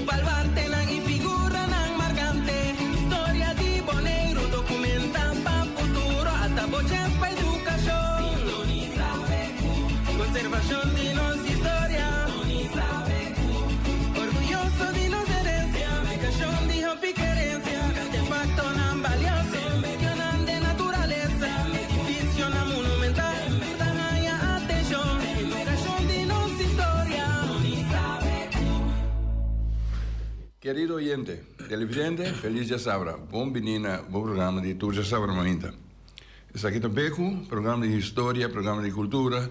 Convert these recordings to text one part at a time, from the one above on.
Baluartenan i figuranan markante. Historia di Boneiru dokumentá pa futuro. Ata bo chèns pa edukashon. Sintonisá BQ. Konservashon di nos historia. Sintonisá BQ. Orguyoso di nos herensia. Publikashon di hopi kerensia. Artefaktonan balioso. Medionan den naturalesa. Edifisionan monumental. Ta haña atenshon. Edukashon di nos historia. Kerido oyente, televidente, felis djasabra. Bon bini na bo programa di Tur Djasabra Mainta. Esaki ta Beku, programa di historia, programa di kultura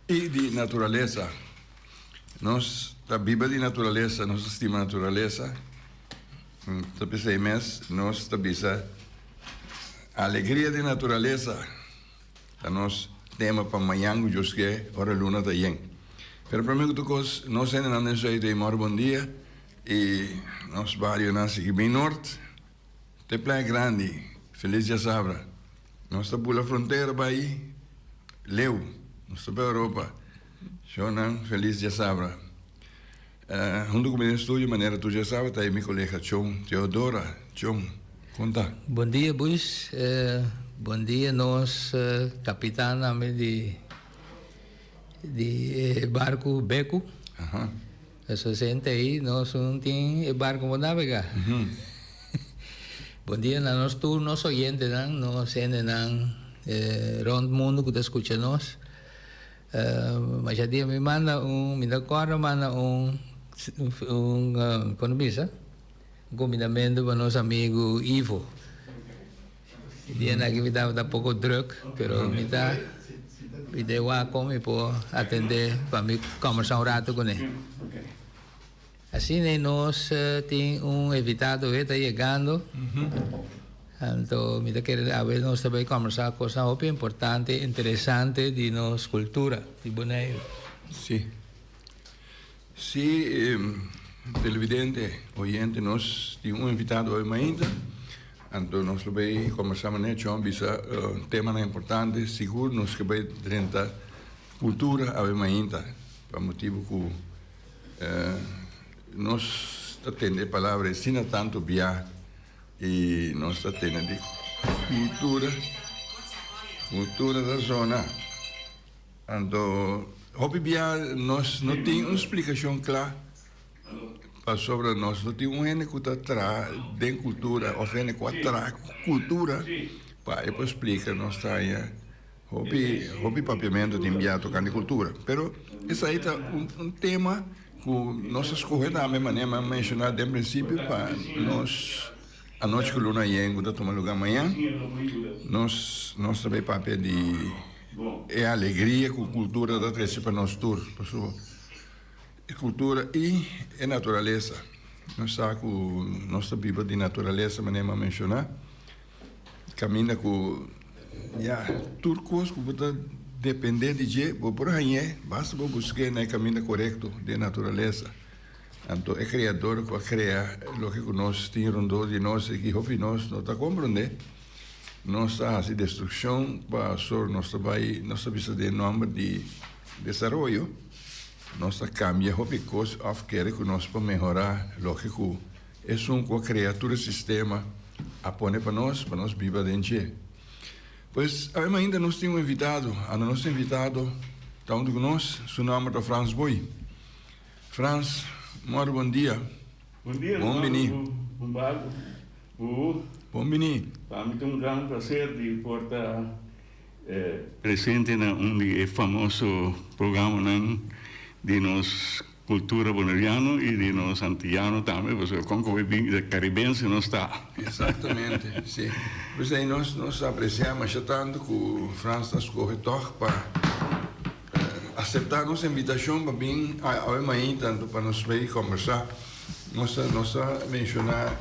i di naturalesa. Nos ta biba di naturalesa, nos ta stima naturalesa. Ta p'esei mes nos ta bisa alegria di naturalesa. Ta nos tema pa mañan ku Dios ke ora luna ta yen. Pero prome ku tur kos nos hendenan den Zuid ei mor bon dia i nos barionan sigui bin nort te Playa Grandi. Felis djasabra. Nos ta bula frontera bai leu. Nos ta bai Europa. Shownan felis djasabra. Huntu ku mi den studio manera tur djasabra ta e mi kolega Chon Teodora. Chon, kon ta? Bon dia Buis, bon dia nos kapitan tambe di di e barku Beku. Pasobra ei nos no tin e barku por nabegá. Bon dia na nos tur nos oyentenan, nos hendenan rònt mundu ku ta skucha nos. Masha dia mi manda un, mi ta kòrda manda un, un, kon ta bisa? Un kumbidamentu pa nos amigu Ivo. E dianan aki mi tabata poko drùk, pero mi ta, mi ta wak kon mi por atendé pa mi kòmbersá un ratu kuné. Asina nos tin un invitado e ta yegando. Anto mi ta kere awe nos ta bay combersa cosnan hopi importante, interesante di nos cultura di Boneiru. Si. Si, televidente, oyente, nos tin un invitado awe mainta. Anto nos lo bay combersa manera Chon bisa temanan importante. Sigur nos ke bay drenta cultura awe mainta pa motibo cu. Nos ta tende e palabra asina tantu bia i nos ta tende di kultura, kultura ta zona. Anto hopi bia nos no tin un splikashon kla pasobra nos no tin un hende ku ta traha den kultura òf hende ku a traha ku kultura pa e por splika nos ta haña. Hopi hopi papiamentu tin bia tokante kultura, pero esei ta un un tema ku nos a skohe tambe manera mi a menshoná den prinsipio pa nos anochi ku luna yen ku ta tuma lugá mañan nos nos ta bay papia di e alegria ku kultura ta trese pa nos tur pasobra e kultura i e naturalesa nos sa ku nos ta biba di naturalesa manera mi a menshoná. Kaminda ku ya tur kos ku bo ta dependé di dje bo por hañ'é, basta bo busk'é na e kaminda korekto den naturalesa. Anto e Kreador ku a krea loke ku nos tin rondó di nos i ki hopi nos no ta komprondé, nos ta hasi destrukshon pasor nos ta bai, nos ta bisa den nòmber di desaroyo, nos ta kambia hopi kos òf kere ku nos por mehorá loke ku Esun ku a krea tur e sistema a pone pa nos, pa nos biba den dje. Pues, awe mainta nos tin un invitado. Anda nos invitado ta huntu ku nos. Su nòmber ta Frans Booi. Frans, mòrdu bon dia. Bon dia, Bon bini. Humberto. Bu. Bon bini. Pa mi ta un gran placer di por ta presente na un di e famoso programanan di nos Cultura boneriano y di nos antillano tambe, pasobra con cu bin di caribense nos ta. Exactamente, si. P'esei nos nos ta aprecia masha tanto cu Frans ta scoge toch pa acepta nos invitacion pa bin awe mainta anto pa nos bay combersa. Nos ta nos ta menciona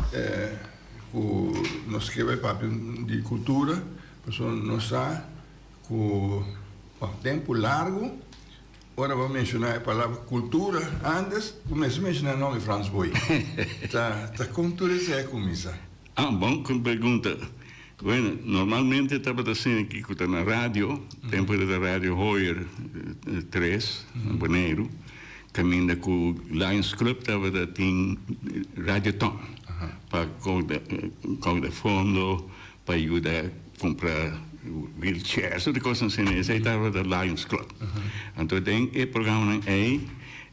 cu nos ke bay papia di cultura, pasobra nos sa cu pa tempo largo Ora bo menshoná e palabra kultura ántes, bo mester menshoná e nòmber Frans Booi. Ta ta kon tur esei a kuminsá? Ah, bon pregunta. Bueno, normalmente tabata asina aki ku ta na radio, tempu tabata Radio Hoyer tres na Boneiru. Kaminda ku Lions Club tabata tin radioton pa kouda fondo pa yuda kumpra wheelchair, soort di kosnan asina. Esei tabata Lions Club. Anto den e programanan ei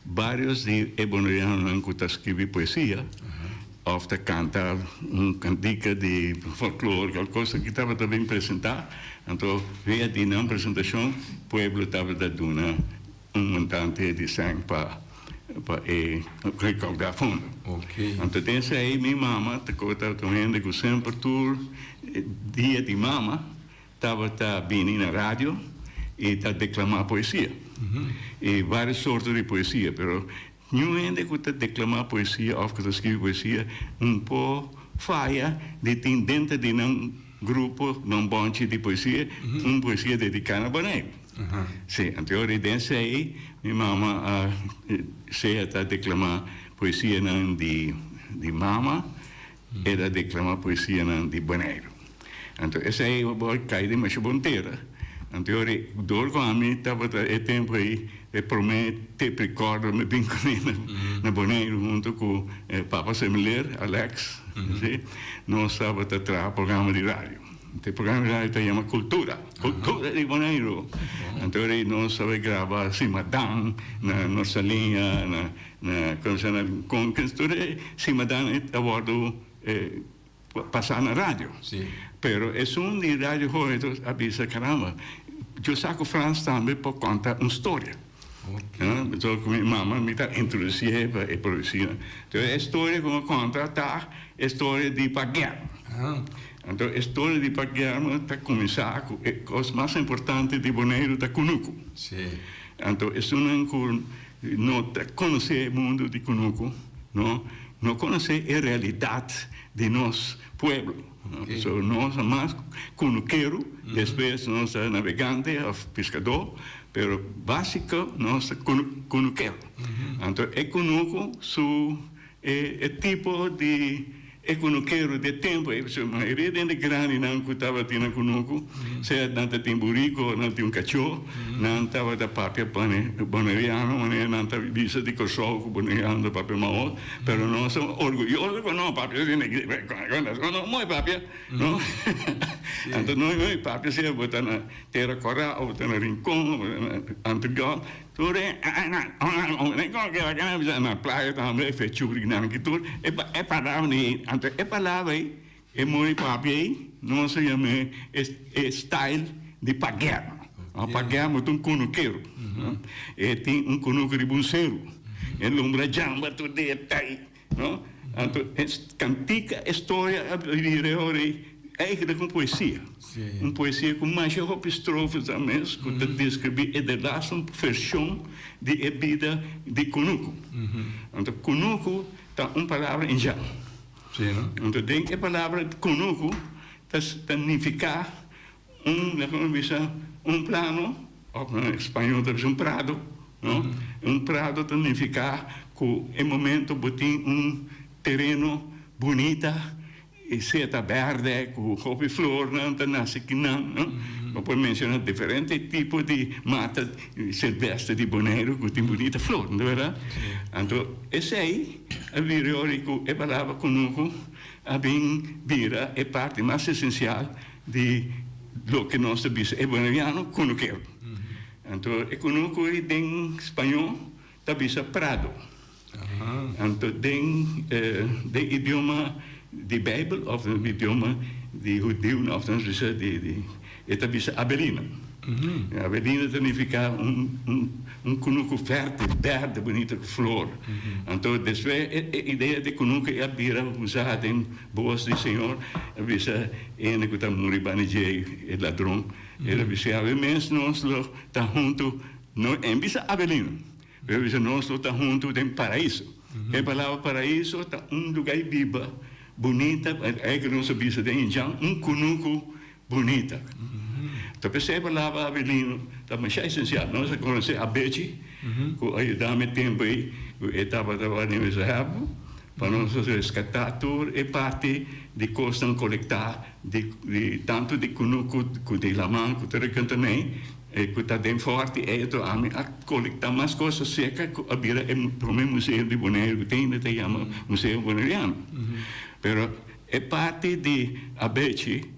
varios di e bonerianonan ku ta skribi poesia òf ta kanta un kantika di folklor òf kos aki tabata bin presentá. Anto via di nan presentashon pueblo tabata duna un montante di sèn pa pa e rekoudá fondo. Anto den esei mi mama ta koe tabata un hende ku semper tur dia di mama tabata bini na radio i ta deklamá poesia. I vários sorto di poesia, pero niun hende ku ta deklamá poesia òf ku ta skibi poesia un por faya di tin denter di nan grupo, nan bònchi di poesia, un poesia dediká na Boneiru. Sí, anto ora den esei mi mama a sea ta deklamá poesianan di di mama, el a deklamá poesianan di Boneiru. Anto esei bo a kai den masha bon tera. Anto ora dor ku ami tabata e tempu ei e promé tape recorder mi bin kuné na Boneiru huntu ku papa Semeleer, Alex, sí, nos tabata traha programa di radio. E programa di radio ta yama Cultura, Cultura di Boneiru. Anto ora nos tabata graba Simadan na Norsaliña, na na komo se yama na Konkens, tur e Simadan a wòrdu pasá na radio. Pero esun di Radio Hoetos a bisa, Caramba, yo sa ku Frans tambe por konta un storia. So ku mi mama mi ta introdusié pa e produsí. Entonces e storia ku mi a konta ta e storia di Pa Guermo. Anto e storia di Pa Guermo ta kuminsá ku e kos mas importante di Boneiru ta kunuku. Anto esunnan ku no ta konosé e mundu di kunuku, no, no konosé e realidat di nos pueblo. So nos a mas kunukeru, despues nos a nabegante òf piskadó, pero básiko nos ta kunukeru. Anto e kunuku su e tipo di e kunukeru di e tempu ei, pasobra mayoria di hende grandinan ku tabatin nan kunuku, sea nan ta tin buriku o nan tin un kachó, nan tabata papia boneriano manera nan ta bisa di Kòrsou ku boneriano ta papia maos, pero nos ta orguyoso ku no papia asina, no mooi papia, no? Anto no mooi papia sea bo ta na Tera Kòrá o bo ta na Rincon o bo ta na Antriol, tur e na playa tambe fechurinan ki tur e palabra ei, anto e palabra ei e mooi papia ei nos a yam'é e style di paguerno. Paguerno ta un kunukero, e tin un kunuku riba un seru, e lumbra jamba tur dia tai. No? Anto e kantika, e storia a bira e ora ei eigenlijk un poesia. Un poesia ku masha hopi strofes dan mes ku ta deskribí e de laatste vershon di e bida di kunuku. Anto kunuku ta un palabra indjan. Anto den e palabra kunuku ta ta nifiká un, laga mi bisa, un plano, òf na spañó ta bisa un prado, no? Un prado ta nifiká ku e momento bo tin un tereno bunita, e sea ta bèrdè ku hopi flornan ta nase kinan, no? Bo por menshoná diferente tipo di mata silvestre di Boneiru ku tin bunita flor, no ta bèrdat? Anto esei a bira ora ku e palabra kunuku a bin bira e parti mas esensial di loke nos ta bisa e boneriano kunukero. Anto e kunuku ei den spañó ta bisa prado. Anto den den idioma di Bijbel òf den idioma di hudiunan òf nos bisa di e ta bisa abelina. Abelina ta nifiká un un kunuku fèrtil, bèrdè, bunita ku flor. Anto despues e idea di kunuku a bira usá den Bos di Señor a bisa hende ku ta muri banda dje e ladron. El a bisa, Awe mes nos lo ta huntu, no en bisa Abelino, pero a bisa nos lo ta huntu den Paraiso. E palabra paraiso ta un luga di biba bunita, ei ku nos a bisa den Indian, un kunuku bunita. Ta p'esei e palabra Abelino ta masha esensial. Nos a konosé Abechi ku a yuda mi tempu ei ku e tabata wak den Wezahabu pa nos a reskatá tur e parti di kosnan kolektá di tantu di kunuku ku di laman ku ta rekonta nei. Ku ta den Fòrti ei to ami a kolektá mas kos aserka ku a bira e promé museo di Boneiru ku te ainda ta yama Museo Boneriano. Pero e parti di Abechi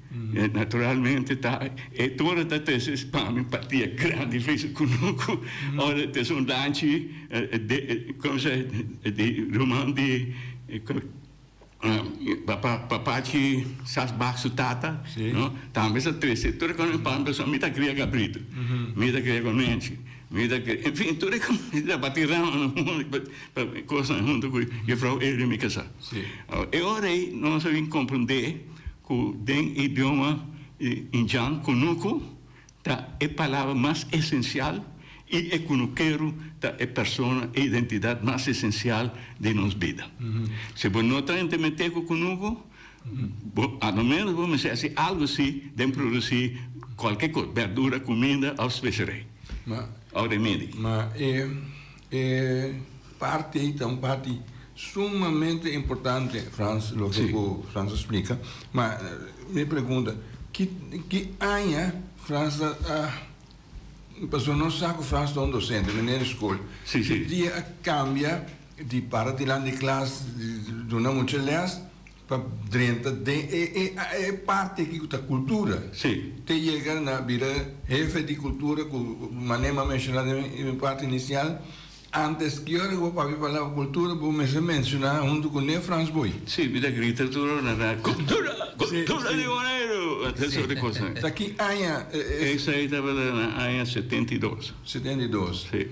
naturalmente ta e tur ta trese pa mi partia grandi fes kunuku ora ta un lanchi di komo se di ruman di Papachi Sasbach su tata, no, tambe sa trece tur e cosnan pa mi, pasobra mi ta cria cabrito, mi ta cria conenchi, mi ta cria, en fin, tur e cos, mi ta bati rama pa cosnan hunto cu juffrouw Eli mi casa. E ora ey nos a bin comprende cu den idioma Indjan cunucu Ta e palabra mas esensial i e kunukeru ta e persona, e identidat mas esensial di nos bida. Si bo no ta entemeté ku kunuku, bo a lo ménos bo mester hasi algu si den produsí kualke kos, bèrdura, kuminda òf speserei òf remedi. Ma e E parti ei ta un parti sumamente importante, Frans, loke ku Frans a splika. Ma mi pregunta, ki ki aña Frans a a pasobra nos sa ku Frans ta un dosente, meneer di skol. Ki dia a kambia di para dilanti di klas duna mucha les pa drenta den e e e parti aki ku ta kultura. Te yega na bira hefe di kultura ku manera mi a menshoná den mi parti inisial, antes ki ora ku bo papia palabra kultura bo mester menshoná huntu ku ne Frans Booi. Sí, mi ta grita tur ora na radio, Kultura! Kultura di Boneiru! Esei sort di kosnan. Ta ki aña? Esei tabata na aña 72. 72. Sí.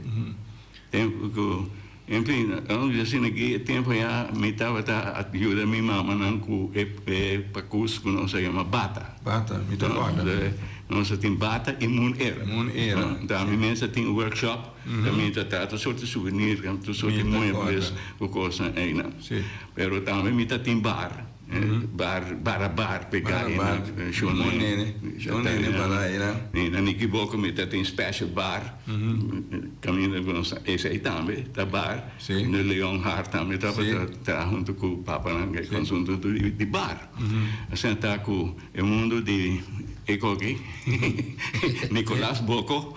Tempu ku, en fin, ora di asina aki e tempu ya mi tabata a yuda mi mamanan ku e e pakus ku nos a yama bata. Bata, mi ta kòrda. Nos a tin bata i Moon Era. Moon Era. Ta mi mes a tin un workshop, kaminda ta traha tur sort di souvenir, tur sort di muebles ku kosnan einan. Pero tambe mi ta tin bar. Bar bara bar pe Bara bar Shon Nene Shon Nene bara era. Na Nicky Boko mi ta tin special bar kaminda ku nos esei tambe ta bar na Leon Hart tambe tabata traha huntu ku papanan e konsuntu di bar asina ta ku e mundu di e koki Nicolas Boko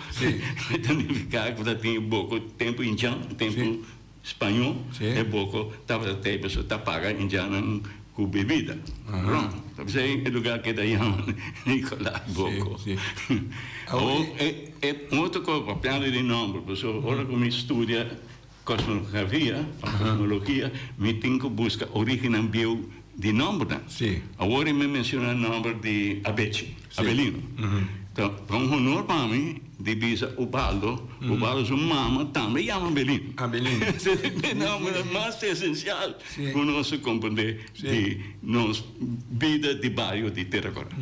ta nifiká ku ta tin boko tempu indjan tempu Spañó, e boko tabata tei pasobra ta paga indiannan ku bebida, ron. Ta p'esei e lugá keda yama Nicolas Boko. Awor, e un otro kos, papiando di nòmber, pasobra ora ku mi studia kosmografia òf kosmologia, mi tin ku buska orígennan bieu di nòmbernan. Awor mi menshoná nòmber di Abechi, Abelino. Ta un honor pa mi di bisa Ubaldo, Ubaldo su mama tambe yama Abelino. Abelino. E nòmber mas esensial ku nos a komprendé di nos bida di bario di Tera Kòrá.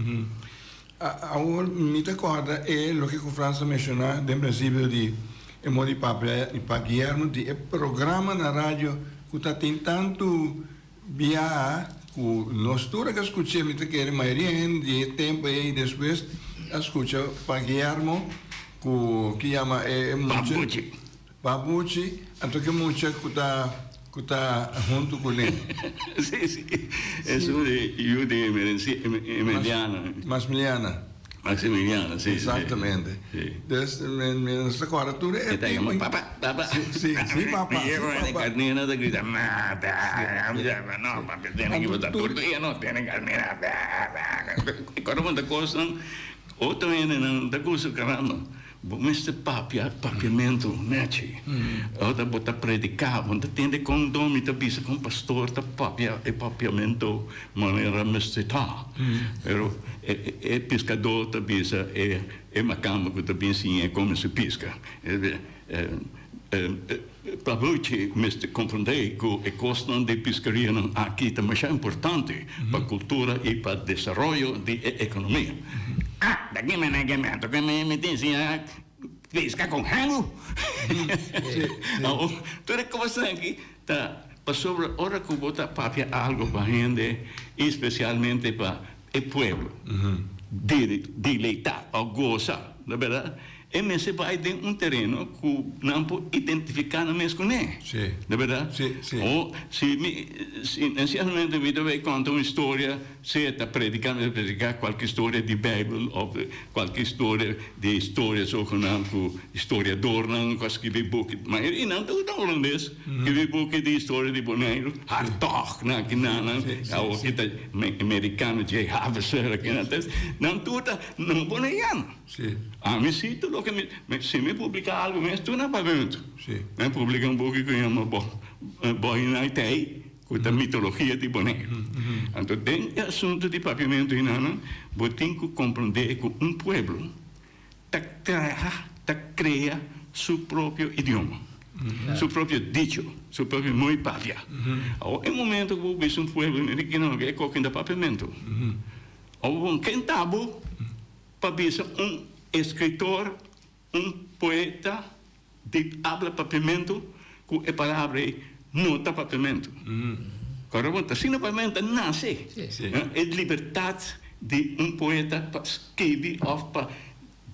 Awor mi ta kòrda e loke ku Frans a menshoná den prinsipio di e modo di papia di pa Guillermo di e programa na radio ku ta tin tantu Biaha ku nos tur a skuch'é, mi ta kere mayoria hende di e tempu ei i despues a skucha pa Guillermo ku ki yama e mucha Pabuchi. Pabuchi, anto ki mucha ku ta ku ta huntu kuné. Sí, sí, esun di yu di Emiliana. Masmiliana. Maximiliano, si. Exactamente. Si. Dus mi mi nos ta kòrda tur e. E ta yama papa, papa. Si, si, si papa, si papa. Carnera ta grita mata, no papi tiene ki bota tur dia no tiene carnera. Kòrda bo ta kosnan otro hendenan ta gusta caramba. Bo mester papia papiamentu nechi. Ora bo ta prediká, bo ta tende kon domi ta bisa kon pastor ta papia e papiamentu manera mester ta. Pero e piskadó ta bisa e makamba ku ta bin siñ'é kon mester piska. Pabuchi mester komprendé ku e kosnan di piskerianan aki ta masha importante pa kultura i pa desaroyo di e ekonomia. Ah, ta ki mene ke me toka mi mi tin siña piska kon hangu. Awor, tur e kosnan aki ta pasobra ora ku bo ta papia algu pa hende i spesialmente pa e pueblo, dileitá òf gosa, no bèrdat? E mester bai den un tereno ku nan por identifiká nan mes kuné. Sí. De bèrdat? Sí, sí. O si mi, si nesiasamente mi ta bai konta un historia, sea ta prediká, mi ta prediká kualke historia di Beibel òf kualke historia di historia zogenaamd ku historiadornan ku a skibi buki. Mayoria nan ta usa hulandes, skibi buki di historia di Boneiru, Hartog nan aki nan, nan, awor ki ta merikano Jay Haviser aki nan, nan tur ta no boneiano. Sí. Ami sí tur loke mi, mi, si mi publica algo mi estudia na papiamento. Sí. Mi publica un buki ku yama Bo, Boina i Tei, ku ta mitologia di Boneiru. Anto den e asuntu di papiamento hinana, bo tin ku komprondé ku un pueblo ta traha, ta krea su propio idioma, su propio dicho, su propio mooi papia. Awor e momento ku bo bisa un pueblo, mira kino e koki ta papiamento. Awor bo ken ta bo? Pa bisa un eskritor, un poeta di abla papiamentu ku e palabra ei no ta papiamentu. Kòrda bon, ta asina papiamentu ta nase. E libertat di un poeta pa skibi òf pa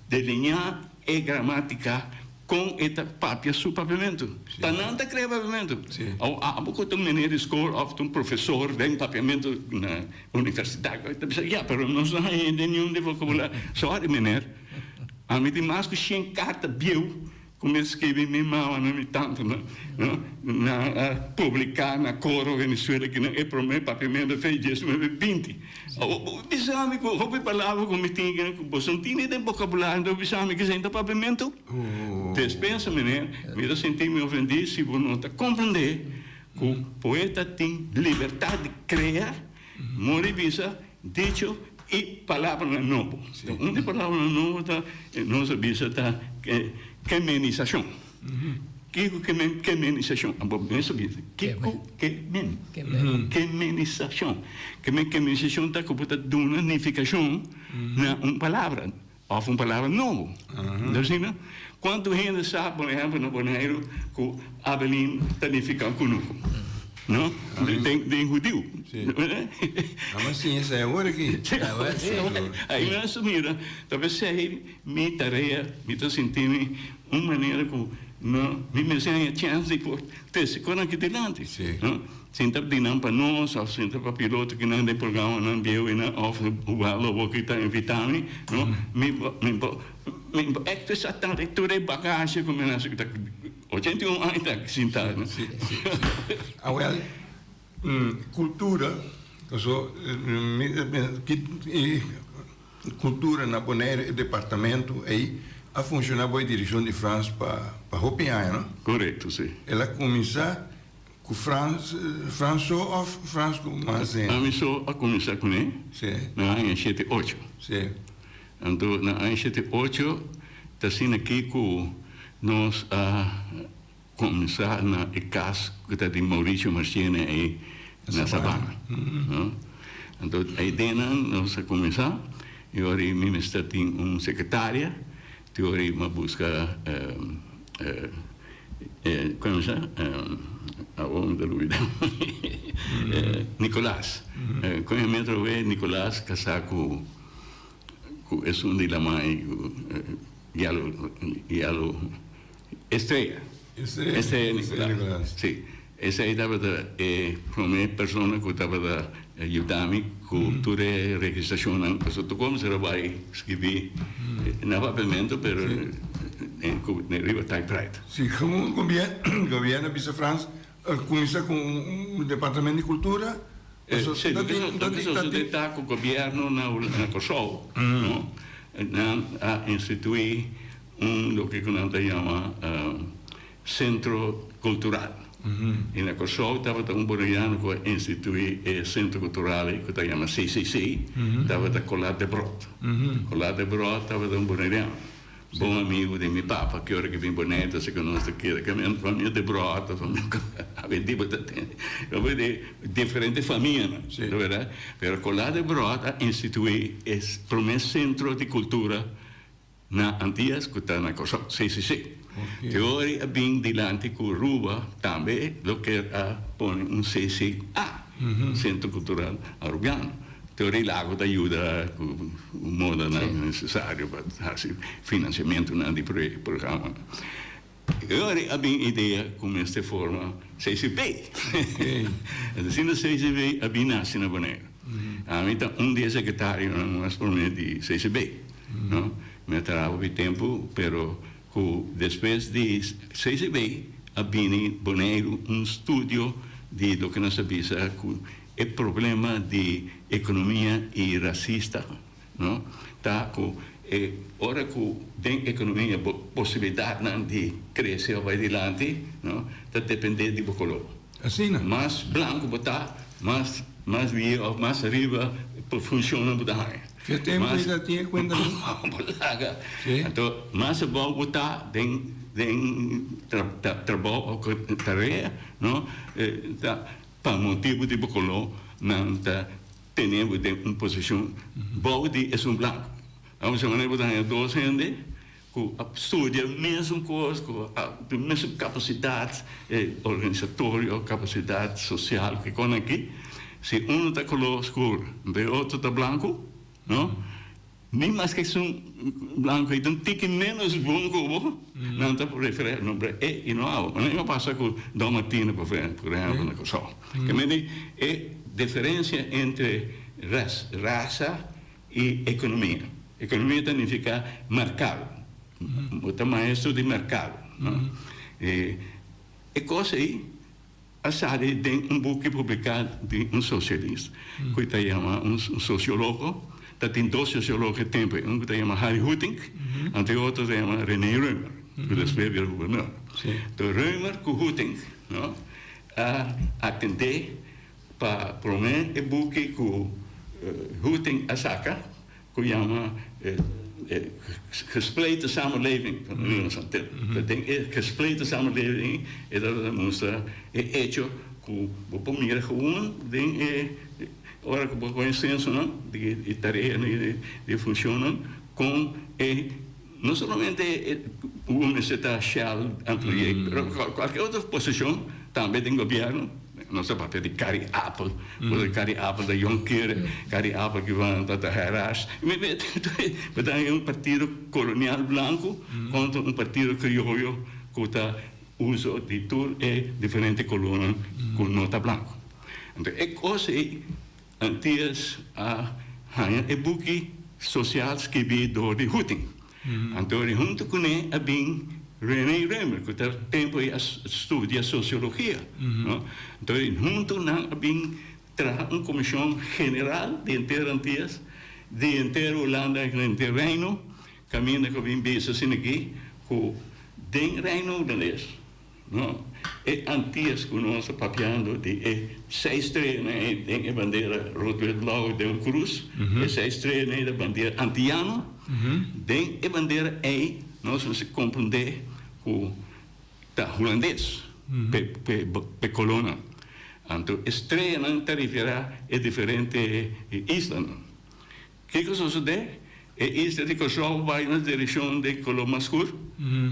delineá e gramátika kon e ta papia su papiamentu. Ta nan ta krea papiamentu. Awor abo ku ta un meneer di skol òf ta un profesor den papiamentu na universidat ta bisa, ya, pero nos no haña hende niun di vokabulario. Sòri meneer, ami tin mas ku shen karta bieu ku mi a skibi mi mama na mi tantanan, no, nan a publiká na Coro Venezuela kinan e promé papiamentu fe diesnuebe binti. Awor bo bisa mi ku hopi palabra ku mi tin ku boso no tini den bokabulario, bo bisa mi kisa ta papiamentu? Despensa meneer, mi ta sinti mi ofendí si bo no ta komprendé ku poeta tin libertat di krea, mori bisa, dicho i palabranan nobo. Un di palabranan nobo ta nos a bisa ta kemenisashon. Kiko ke men kemenisashon? Abo mes a bisa. Kiko ke men kemenisashon? Ke men kemenisashon ta ku bo ta duna nifikashon na un palabra òf un palabra nobo. Bo ta asina? Kuantu hende sa, por ehèmpel, na Boneiru ku Abelin ta nifiká kunuku? No? Den hudiu. Amo siña esei awor aki. Ai nan a mira, ta p'esei mi tarea, mi ta sinti mi Un manera ku no mi mester haña chèns di por trese konan aki dilanti. No? Sinta di nan pa nos òf sinta pa piloto ki nan den programanan bieu i nan òf Ubaldo bo ki ta invitá mi, no? Mi bo mi bo mi bo ekspresá tantu tur e bagashi ku mi a hasi ku ta 81 aña ta sintá. Sí, sí, sí. Awel, kultura, paso mi ki. Cultura na Bonaire e departamento ey a funciona bo e direccion di Frans pa pa hopi aña no? Correcto si. El a cuminsa cu Frans Frans so of Frans cu mas hende? Ami so a cuminsa cune Si. na aña shete ocho. Si. Anto na aña shete ocho ta asina aki cu nos a Kuminsá na e kas ku ta di Mauricio Marchena ei na Sabana. Anto ei den nan nos a kuminsá i ora ei mi mester tin un sekretaria, te ora ei mi a buska kon sa awor mi ta lubida Nicolas. Kon e mi a trobe Nicolas kasá ku ku esun di Lamai ku Yalo Yalo. Estrella. Estrella Nicolaas. Sí. Esei tabata e promé persona ku tabata yuda mi ku tur e registrashonnan. Pasobra tur kos mester a bai skibí na papelmento pero riba typewriter. Sí, komo gobièrnu a bisa Frans kuminsá ku un departamento di kultura? Sí, loke sosodé ta ku gobièrnu na Kòrsou, no, nan a instituí Un loke ku nan ta yama Sentro Kultural. I na Kòrsou tabata un boneriano ku a instituí e Sentro Kultural ei ku ta yama CCC, tabata Colat Debrot. Colat Debrot tabata un boneriano, bon amigu di mi papa, ki ora ku bin Boneiru ta seka nos ta keda ku mi famia Debrot, famia Colat, awendia bo ta tende hopi di diferente famianan, no bèrdat? Pero Colat Debrot a instituí e promé sentro di kultura Na Antias ku ta na Kòrsou, CCC. Te ora a bin dilanti ku Aruba tambe lo kier a pone un CCA, Sentro Kultural Arubiano. Teoria Lago ta yuda ku modanan nesesario pa hasi finansiamentunan di programanan. E ora a bin idea ku mester forma CCP. Asina CCP a bin nasi na Boneiru. Ami ta un di e sekretarionan mas promé di CCP, no. Mi a traha hopi tempu, pero ku despues di CCP a bini Boneiru un studio di loke nos a bisa ku e problema di ekonomia i rasista, no, ta ku e ora ku den ekonomia bo posibilidatnan di krese òf bai dilanti, no, ta dependé di bo koló. Asina. Mas blanku bo ta, mas mas bie òf mas ariba funshonnan bo ta haña. Ke tempu ei ta tin e kuenta mi? Bo laga. Si. Anto mas abou bo ta den den trabou òf tarea, no, ta Pa motibu di bo koló nan ta tene bo den un posishon bou di esun blanku. Abo sa manera bo ta haña dos hende ku a studia mesun kos, ku a tin mesun kapasidat organisatorio, kapasidat sosial, kiko nan aki. Si unu ta koló skur, anto e otro ta blanku, no? Ni maske esun blanco ei ta un tiki menos bon ku bo, nan ta preferá nombra e i no abo. Manera a pasa ku Don Martino por ehempel na Kòrsou. Ke men di e diferensia entre rasa i ekonomia. Ekonomia ta nifiká merkado. Bo ta maestro di merkado. E kos ei A sali den un buki publiká di un sosialista ku ta yama un sosiologo, ta tin dos sosiologo e tempu ei, un ku ta yama Harry Hoetink anto e otro ta yama René Römer ku despues a bira gobernador. Enton Römer ku Hoetink no a atendé pa promé e buki ku Hoetink a saka ku yama Gespleten Samenleving van Nederlands Antillen. Ta den e Gespleten Samenleving e ta mustra e echo ku bo por mira gewoon den e ora ku bo pone sensonan di tareanan di funshonnan kon e no solamente bo mester ta Shell employee pero kualke otro posishon tambe den gobièrnu. Nos ta papia di kari apel, pasobra kari apel ta yonkere, kari apel ki van ta ta herash. Bo ta haña un partido kolonial blanku kontra un partido krioyo ku ta uso di tur e diferente kolónan ku no ta blanku. Anto e kos ei Antias a haña e buki sosial skibí dor di Huting. Anto huntu kuné a bin René Römer ku ta tempu ei a studia sosiologia, no. Anto huntu nan a bin traha un komishon general di henter Antias, di henter Hulanda i henter Reino, kaminda ku a bin bisa asina aki ku den Reino Hulandes, No, e Antias ku nos ta papiando di e seis streanan ei den e bandera rood wit blauw den un krus, e seis streanan ei ta bandera antiano. Den e bandera ei nos mester komprondé ku ta hulandes p'e kolónan. Anto e streanan ta referá e diferente islanan. Kiko sosodé? E isla di Kòrsou bai na direkshon di koló mas skur,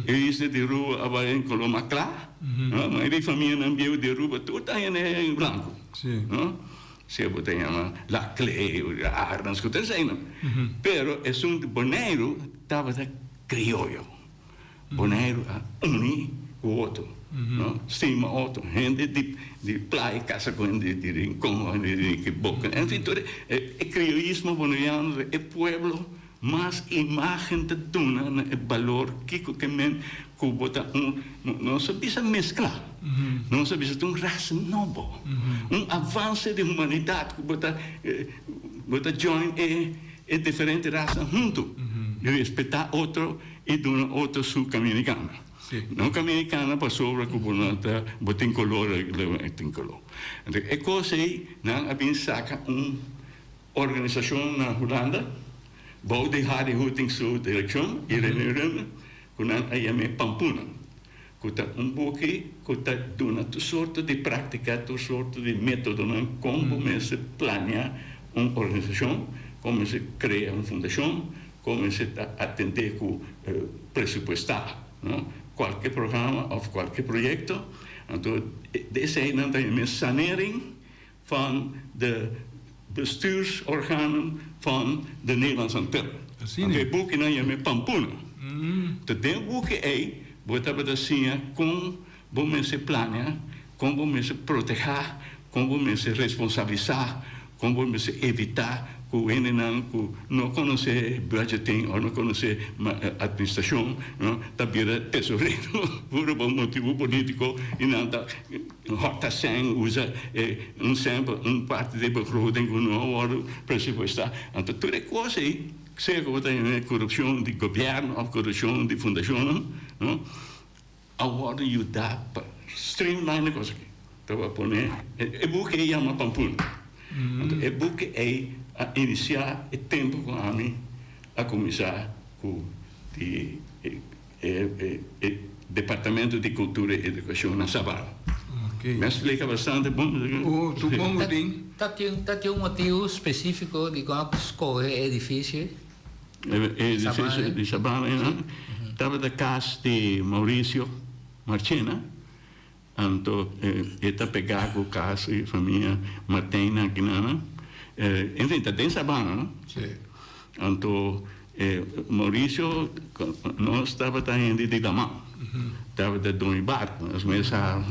e isla di Aruba a bai den koló mas kla. No? Mayoria di famianan bieu di Aruba tur ta hende blanku. No? Sea bo ta yama Laclé, Arends, ku ta eseinan. Pero esun di Boneiru tabata krioyo. Boneiru a uni ku otro, no? Stima otro. Hende di di Playa kasa ku hende di Rincon, hende di Kiboka, enfin tur e e krioyismo boneriano e pueblo mas imagen ta duna na e balor kiko ke men ku bo ta un nos a bisa meskla, nos a bisa ta un rasa nobo, un avanse di humanidat ku bo ta bo ta join e e diferente rasanan huntu i respetá otro. I duna otro su camina cana. No camina cana pasobra cu bo no ta, bo tin color, e tin color. Anto e cos ey nan a bin saca un organisacion na Hulanda bou di Harry Hoeting su direccion y Rene Römer cu nan a yam'e Pampuna cu ta un buki cu ta duna tur sorto di practica, tur sorto di metodonan con bo mester planea un organisacion, con mester crea un fundacion, Kon mester ta atendé ku presupuestá, no? Kualke programa òf kualke proyekto. Anto esei nan ta yama sanering van de Bestuursorganen van de Nederlandse Antillen. Asina. Anto e bukinan yama Pampuna. Ta den e buki ei bo tabata siña kon bo mester plania, kon bo mester protehá, kon bo mester responsabilisá, kon bo mester evitá ku hendenan ku no konosé budgeting òf no konosé administrashon, no, ta bira tesorero puru pa un motibu polítiko i nan ta Hòrta sèn usa e un sèn pa un parti di e begroting ku no a wòrdu presupuestá. Anto tur e kos ei, sea ku bo ta yama korupshon di gobièrnu òf korupshon di fundashonnan, no, a wòrdu yudá pa streamline e kos aki. Ta pone e buki ei yama Pampuna. Anto e buki ei a inisiá e tempu ku ami a kuminsá ku di e Departamento di Cultura y Educacion na Sabana. Mi a splica bastante bon. Oh, tur bon cu tin. Ta tin ta tin un motibu specifico di con a scoge e edificio E edificio di Sabana einan tabata cas di Mauricio Marchena, anto e ta pega cu cas di famia Martijn akinana. Enfin, ta den Sabana, no? Si. Anto Mauricio nos tabata hende di Laman, tabata doño barco, nos mes a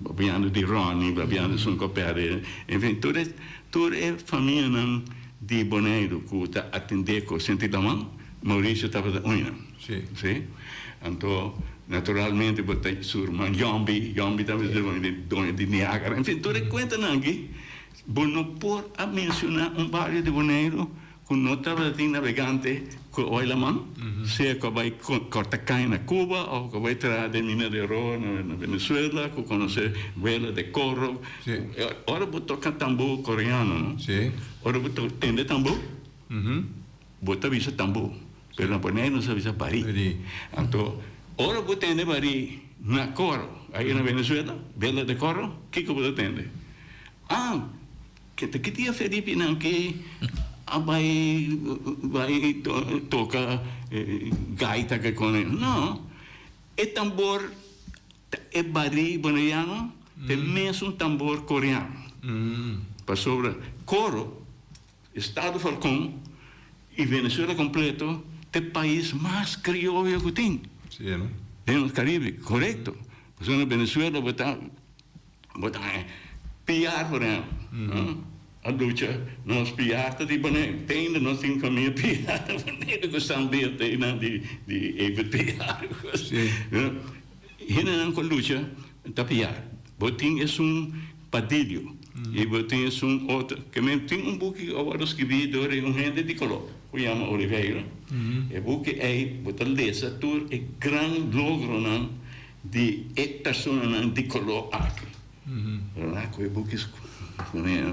papiando di Ronnie, papiando Sun Copere, enfin tur e tur e famianan di Boneiru cu ta atende cu Senti Laman, Mauricio tabata un nan. Si. Si. Anto naturalmente bo ta su ruman Yombi, Yombi tabata doño di Niagara, enfin tur e cuentanan aki bo no por a menciona un bario di Boneiru ku no tabata tin nabegante ku a bai laman, sea ku a bai kòrta kaña na Cuba òf ku a bai traha den mina di oro na Venezuela, ku konosé wela de koro. Ora bo toka tambú koreano, no? Ora bo tende tambú, bo ta bisa tambú, pero na Boneiru nos ta bisa barí. Anto, ora bo tende barí na koro, ahí na Venezuela, wela de koro, kiko bo ta tende? Ah! Ke ta ki dia Felipe-nan ke a bai bai toka gaita ke kone? No, e tambor ta e barí boneriano ta e mesun tambor koreano. Pasobra Coro, estado Falcon i Venezuela kompleto ta e pais mas krioyo ku tin den nos Karibe, korekto. Pasobra na Venezuela bo ta. Bo ta haña piar por ehempel. A lucha nos piar ta di Boneiru. Te ainda nos tin famia piar na Boneiru ku stan bia te einan di di Evert Piar. Hendenan ku a lucha ta piar. Bo tin esun Padillo i bo tin esun otro. Ke men tin un buki ku a wòrdu skibí dor di un hende di koló ku yama Oliveira. E buki ei bo ta lesa tur e gran logronan Di e personanan di koló aki. Rona ku e buki kuné.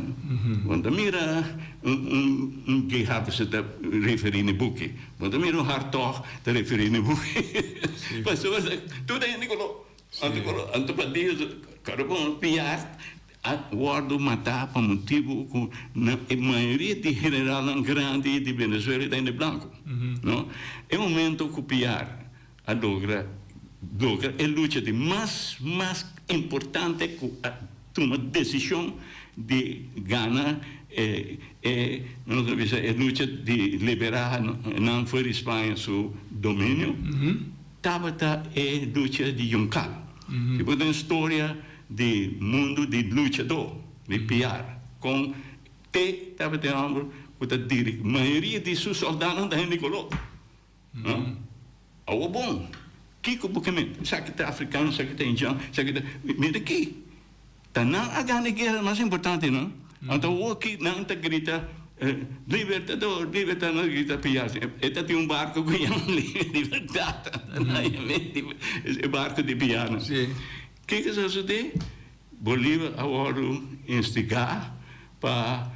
Bo ta mira un un gehabese ta referí na e buki. Bo ta mira un hartog ta referí na e buki. Pasobra tur ta hende koló. Anto koló anto pa Dios kada un piar a wòrdu matá pa motibu ku na e mayoria di generalnan grandi di Venezuela ta hende blanku. No? E momento ku piar a logra logra e lucha di mas mas importante cu a tuma decision di gana e e nos ta bisa e lucha di libera nan for di Spaña su dominio tabata e lucha di Juncal. Si bo den storia di mundo di luchador di piar con te tabata e homber cu ta dirigi mayoria di su soldadonan ta hende color. No. Awo bon, kiko bo ke mete? Esaki ta afrikano, esaki ta indian, esaki ta. Mira aki, ta nan a gana e guera mas importante, no? Anto awo aki nan ta grita Libertador, libertad, nan ta grita Piar. E ta tin un barko ku yama Libertad, e barko di Piar. Kiko sa sosodé? Bolívar a wòrdu instigá pa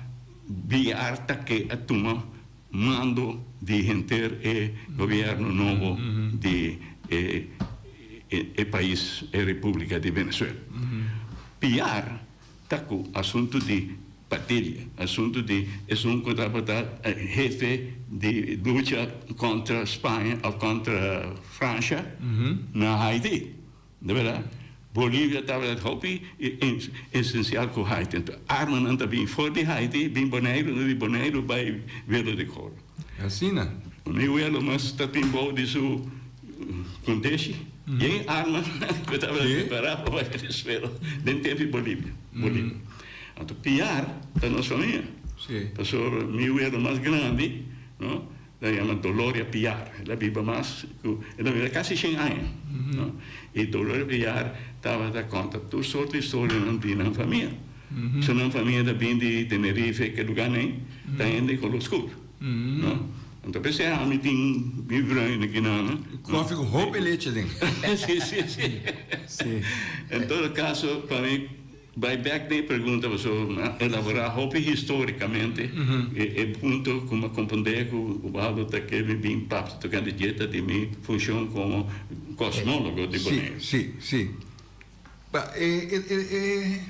Biar ta ke a tuma mando di henter e gobièrnu nobo di e e pais, e Repúblika di Venezuela. Piar ta ku asuntu di Padilla, asuntu di esun ku tabata hefe di lucha kontra Spaña òf kontra Fransha na Haiti. De berdad. Bolivia tabata hopi esencial cu Haiti. Anto armanan ta bin for di Haiti bin Boneiru, anto di Boneiru bay Welo de Coro. Asina. Mi welo mas ta tin bou di su condeshi yen armanan cu tabata prepara pa bay Venezuela den tempo di Bolivia. Bolivia. Anto Piar ta nos famia. Pasobra mi welo mas grandi, no. Ta yama Doloria Piar. El a biba mas ku, el a biba kasi shen aña, no? I Doloria Piar tabata konta tur sorto di historianan di nan famia. So nan famia ta bin di Tenerife, ke lugarnan ei, ta hende kolor skur, no? Anto p'esei ami tin mi bruin aki nan, no? Kofi ku hopi leche den. Si, si, si. Si. En todo kaso, pa mi Bai bek den e pregunta pasobra mi a elaborá hopi histórikamente e punto ku mi a komprondé ku Ubaldo ta ke mi bin papia tokante dje ta di mi funshon komo kosmólogo di Boneiru. Sí, sí, sí. Pa e e e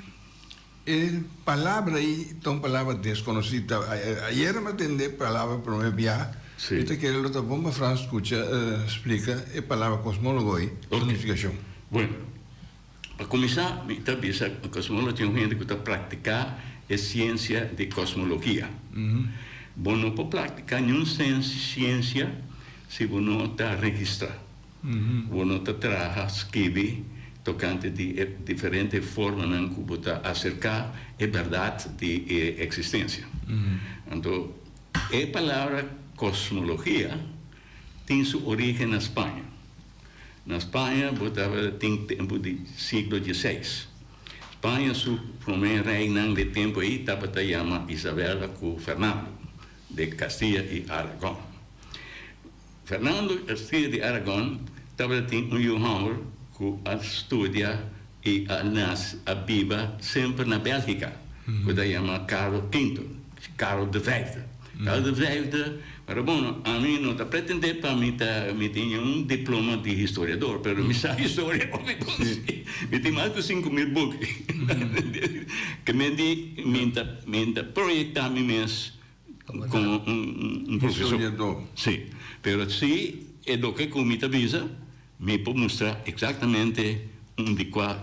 e palabra ei ta un palabra deskonosí. Ta ayera mi a tende e palabra promé bia. Sí. Mi ta kere lo ta bon pa Frans skucha splika e palabra kosmólogo ei, su nifikashon. Bueno. Pa kuminsá, mi ta bisa ku kosmólogo tin un hende ku ta praktiká e siensia di kosmologia. Bo no por praktiká niun siensia si bo no ta registrá. Bo no ta traha, skibi tokante di e diferente formanan ku bo ta aserká e bèrdat di e eksistensia. Anto, e palabra kosmologia tin su orígen na Spaña. Na Spaña bo tabata tin tempu di siglo dieseis. Spaña su promé reinan di tempu ei tabata yama Isabela ku Fernando de Castilla i Aragon. Fernando di Castilla di Aragon tabata tin un yu hòmber ku a studia i a nase a biba semper na Bèlgika ku ta yama Carlo Quinto, Karel de Vijfde. Karel de Vijfde, pero bueno, ami no ta pretendé pa mi ta, mi tin un diploma di historiador, pero mi sa historia hopi bon si. Mi tin mas ku 5000 buki. Ke men di mi ta, mi ta proyektá mi mes komo un profesor. Historiador. Si, pero si e loke ku mi ta bisa, mi por mustra eksaktamente un di kua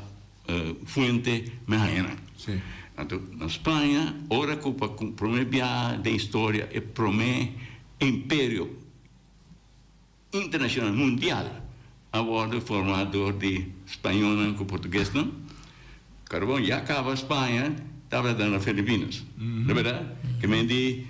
fuente mi haña nan. Sí. Anto na Spaña ora ku pa promé biaha den historia e promé imperio internashonal mundial a wòrdu formá dor di spañolnan ku portuguesnan, karbon ya kaba Spaña tabata na Filipinas, no bèrdat? Ke men di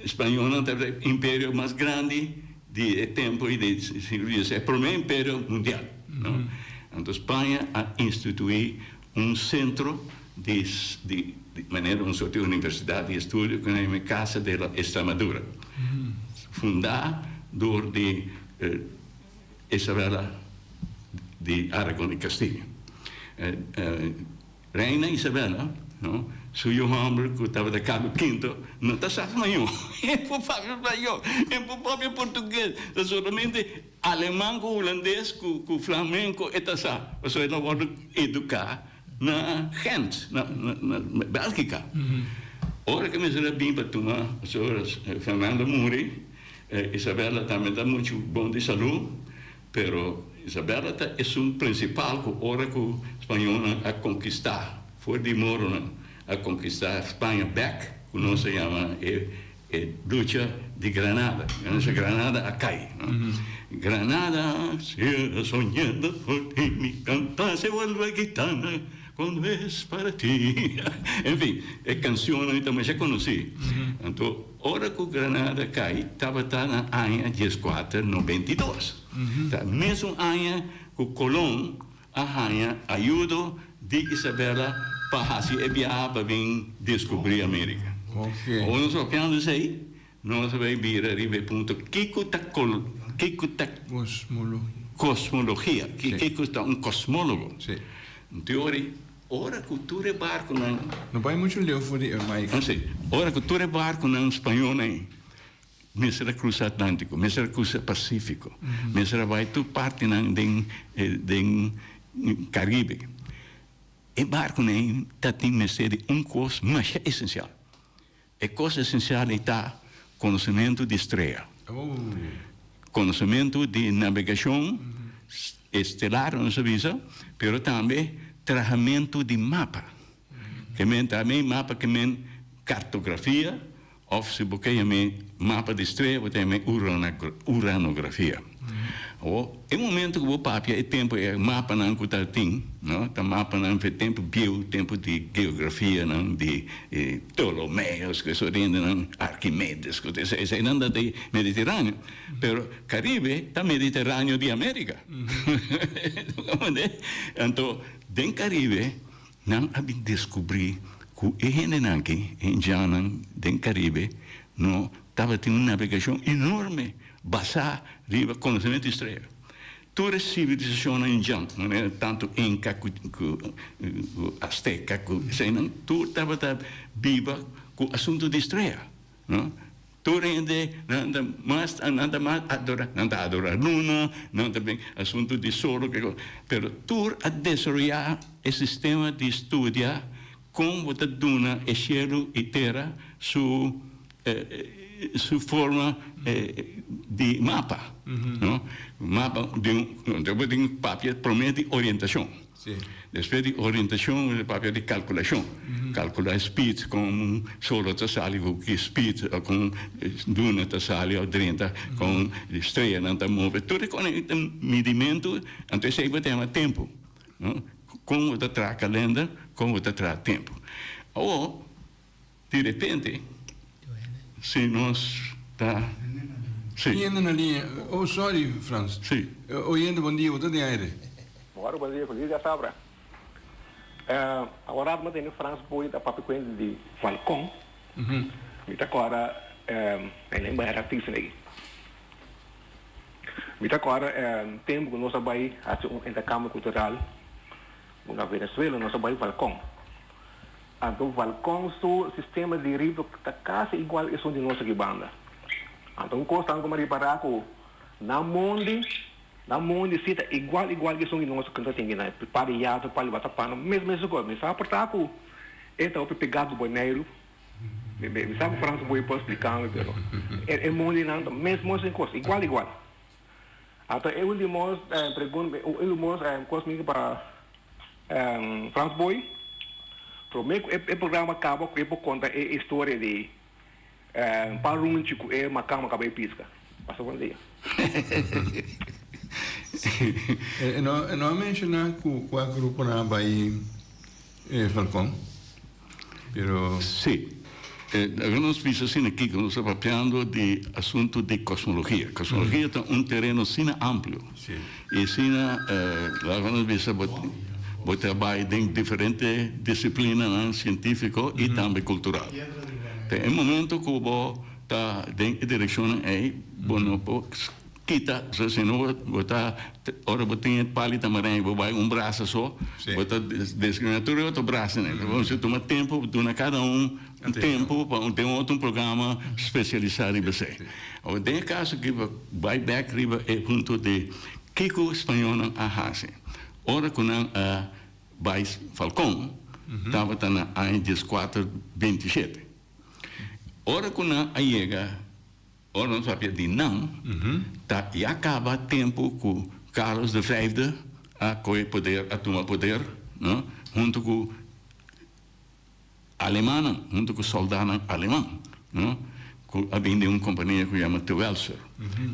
spañolnan tabata e imperio mas grandi di e tempu i di siglo dieseis, e promé imperio mundial, no? Anto Spaña a instituí un sentro di di manera un sorti universidat di estudio ku nan yama Casa de la Extremadura, fundá dor di Isabella di Aragon i Castilla. Reina Isabella, no, su yu hòmber ku tabata Carlo Quinto no ta sa spañó, e por papia spañó, e por papia portugues, ta solamente aleman ku hulandes ku ku flamenko e ta sa, pasobra el a wòrdu eduká na Gent, na na Bèlgika. Ora ku mester a bin pa tuma, pasobra Fernando a muri, Isabella tambe ta muchu bon di salú. Pero Isabella ta esun principal cu ora cu spañolnan a conquista, for di moronan a conquista Spaña bek, cu nos a yama e e lucha di Granada. Granada a cay, no? Granada cierra soñando por ti, mi canta se vuelve gitana cuando es para ti. En fin, e cancionnan ta masha conoci. Anto Ora ku Granada kai tabata na aña dieskuater nobenta i dos. Ta mesun aña ku Colon a haña ayudo di Isabella pa hasi e biaha pa bin deskubrí Amerika. Ora nos papiando esei, nos a bai bira riba e punto kiko ta kiko ta kosmologia, kiko ta un kosmólogo. Teori. Ora ku tur e barkunan. No bai muchu leu for di e mic. No si. Ora ku tur e barkunan spañolnan mester a krusa Atlántiko, mester a krusa Pasífiko, mester a bai tur partinan den den Karibe, e barkunan ei ta tin mester di un kos masha esensial. E kos esensial ei ta konosementu di strea, konosementu di nabegashon. estelar nos a bisa, pero tambe trahamentu di mapa. Ke men tambe mapa ke men kartografia òf si bo ke yam'é mapa di strea bo ta yam'é uranografia. Awor e momento ku bo papia e tempu e mapanan ku ta tin no ta mapanan fe tempu bieu tempu di geografianan di Ptolomeos ku esor hendenan Arkimedes ku esei eseinan ta di Mediteraneo pero Karibe ta Mediteraneo di Amerika. Anto den Karibe Nan a bin deskubrí ku e hendenan aki, e indiannan den Karibe, no tabatin un nabegashon enorme basá riba konosementu di strea. Tur e sivilisashonnan indian, manera tantu Inka ku Azteka ku eseinan, tur tabata biba ku asuntu di strea, no. Tur hende nan ta mas nan ta mas adora nan ta adora luna nan ta bin asuntu di solo ke kos pero tur a desaroya e sistema di studia kon bo ta duna e shelu i tera su su forma di mapa no mapa di un bo tin papia prome di orientashon. Despues di orientacion bo ta papia di calculacion. Calcula e speed con solo ta sali cu ki speed o con luna ta sali of drenta con streanan ta move. Tur e cosnan ta midimento anto esey bo ta yama tempo no. Con bo ta traha calender con bo ta traha tempo. Awor di repente si nos ta si. Oyente na liña. Oh sorry Frans. Si. Oyente bon dia bo ta den aire. Bon bon dia feliz dia sabra. Awor rato mi a tende Frans Boy ta papia kuenta di Falcon. Mi ta kòrda e lengua era artista ei. Mi ta kòrda tempu ku nos a bai hasi un interkambio kultural na Venezuela nos a bai Falcon. Anto Valcon su sistema di ritmo ta casi igual esun di nos aki banda. Anto un cos tambe cu mi a ripara cu nan mondi, nan mondi si ta igual igual cu esun di nos cu ta tin aki nan. Pa di yatu, pa di watapana, mes mes cos. Mi sa por ta cu e ta hopi pega cu Boneiru. Mi sa cu Frans Boy por splica mi pero e mondinan ta mes mes cos, igual igual. Anto e ultimo pregunta, e ultimo cos mi pa Frans Boy, prome cu e programa caba cu e por conta e historia di Pan Runchi cu e macama caba e pisca. Pasa bon dia. E no a menciona cu cua gruponan a bay Falcon, pero. Si. Laga nos bisa asina kiko nos ta papiando di asuntu di kosmologia. Kosmologia ta un tereno asina amplio i asina laga nos bisa bo bo ta bai den diferente disiplinanan sientífiko i tambe kultural. Te e momento ku bo ta den e direkshonnan ei bo no por Kita, so si no bo ta, ora bo tin e pali tamarijn bo bai un brasa so, bo ta discrimina tur e otro brasanan. Bo mester tuma tempo, duna cada un un tempo pa den otro un programa specialisa riba esey. Awor den e caso aki bo bai bek riba e punto di kico spañolnan a haci. Ora cu nan a bai Falcon tabata na aña dieskuater bintishete. Ora cu nan a yega. Ora nos papia di nan, ta ya caba tempo cu Carlos de Vijfde a coge poder, a tuma poder, no, hunto cu Alemannan, hunto cu soldanan Aleman, no, cu a bin den un compania cu yama Tewelser,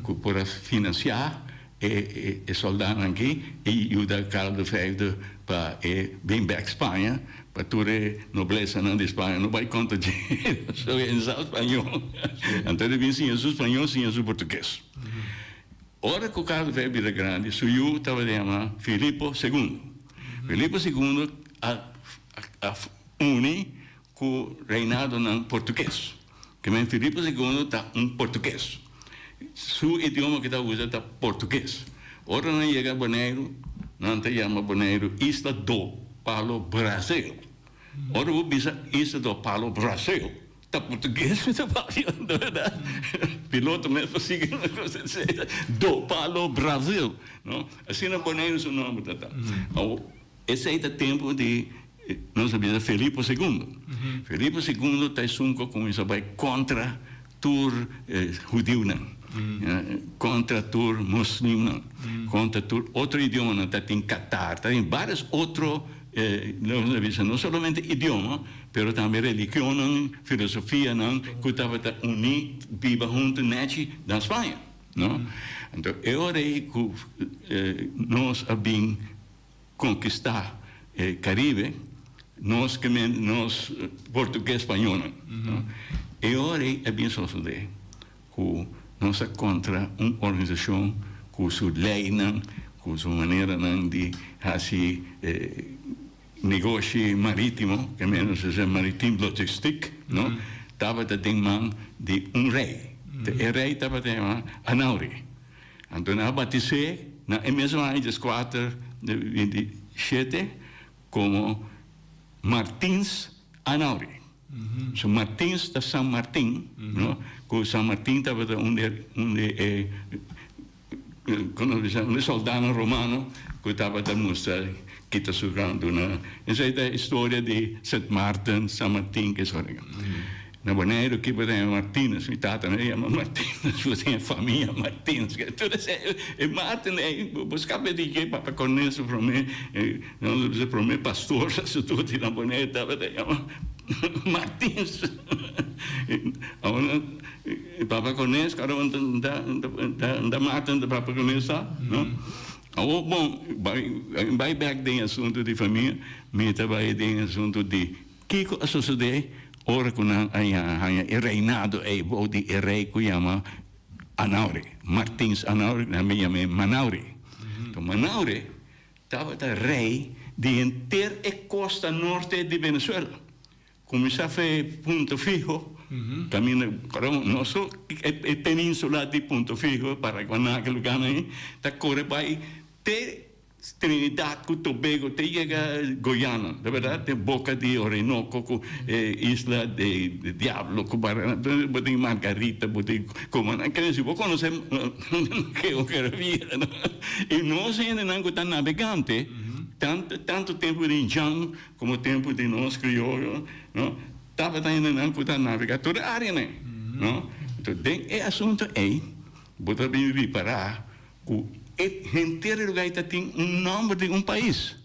cu por a financia e e soldanan aki y yuda Carlos de Vijfde pa e bin bek Spaña, Pa tur e noblesanan di Spaña no bai kontra dje, so e sa spañol. Anto el a bin siña su spañol, siña su portugues. Ora ku Carlos V bira grandi, su yu tabata yama Filipo Segundo. Filipo Segundo a a uni ku reinadonan portugues. Ke men Filipo Segundo ta un portugues. Su idioma ku e ta usa ta portugues. Ora nan yega Boneiru, nan ta yama Boneiru Isla do Palo Brasil. Ora bo bisa Isla do Palo Brasil, ta portugues mi ta papia, no berdad? Piloto mes por sigui na kos esei, do Palo Brasil, no? Asina Boneiru su nomber ta ta. Awor, esei ta tempu di Nos a bisa Felipo Segundo. Felipo Segundo ta esun ku a kuminsá bai kontra tur e hudiunan. Kontra tur moslimnan, kontra tur otro idiomanan, ta tin Qatar, ta tin varios otro, nos ta bisa no solamente idioma, pero tambe religionnan, filosofianan ku tabata uní biba huntu nèchi na Spaña, no? Anto e ora ei ku nos a bin konkistá e Karibe, nos ke men nos portugues spañolnan, no? E ora ei a bin sosodé ku nos a kontra un organisashon ku su leinan, ku su maneranan di hasi negoshi marítimo, ke men nos a bisa maritiem logistiek, no? Tabata den man di un rei. E rei tabata yama Anauri. Anto nan a batis'é na e mesun aña dieskuater 27 komo Martins Anauri. So Martins ta San Martin, no? Ku San Martin tabata un di un di e kon nos bisa un di soldanan romano ku tabata mustra kita su gran duna. Esei ta e historia di Sint Maarten, San Martin, ke sort. Na Boneiru ki bo ta yama Martinus, mi tata no yama Martinus, bo tin e famia Martinus. Tur esei e Martin ei, bo skapa di ke papa Cornelis su prome, nos ta bisa prome pastor saserdote na Boneiru tabata yama Martinus. Awor papa Cornelis kada un ta Martin ta papa Cornelis ta, no? Awor bon, bai bek den e asuntu di famia, mi ta bai den e asuntu di Kiko a sosodé ora ku nan a haña e reinado ei bou di e rei ku yama Anauri, Martins Anauri, nan a yam'é Manauri. Enton Manauri tabata rei di henter e kosta norte di Venezuela. Kuminsá fe Punto Fijo, kaminda no so e península di Punto Fijo, Paraguaná, ki lugánan ei, ta kore bai te Trinidad ku Tobago te yega Guyana, de berdad, te boca di Orinoco ku e isla di Diablo ku Barana, bo tin Margarita, bo tin Cumaná, kere si bo konosé geografia, no? I nos hendenan ku ta nabegante, tantu tantu tempu di Jan komo tempu di nos krioyo, no, tabata hendenan ku ta nabegá tur e áreanan, no? Enton den e asuntu ei bo ta bin ripará Ku e henter e lugar ei ta tin un nòmber di un pais.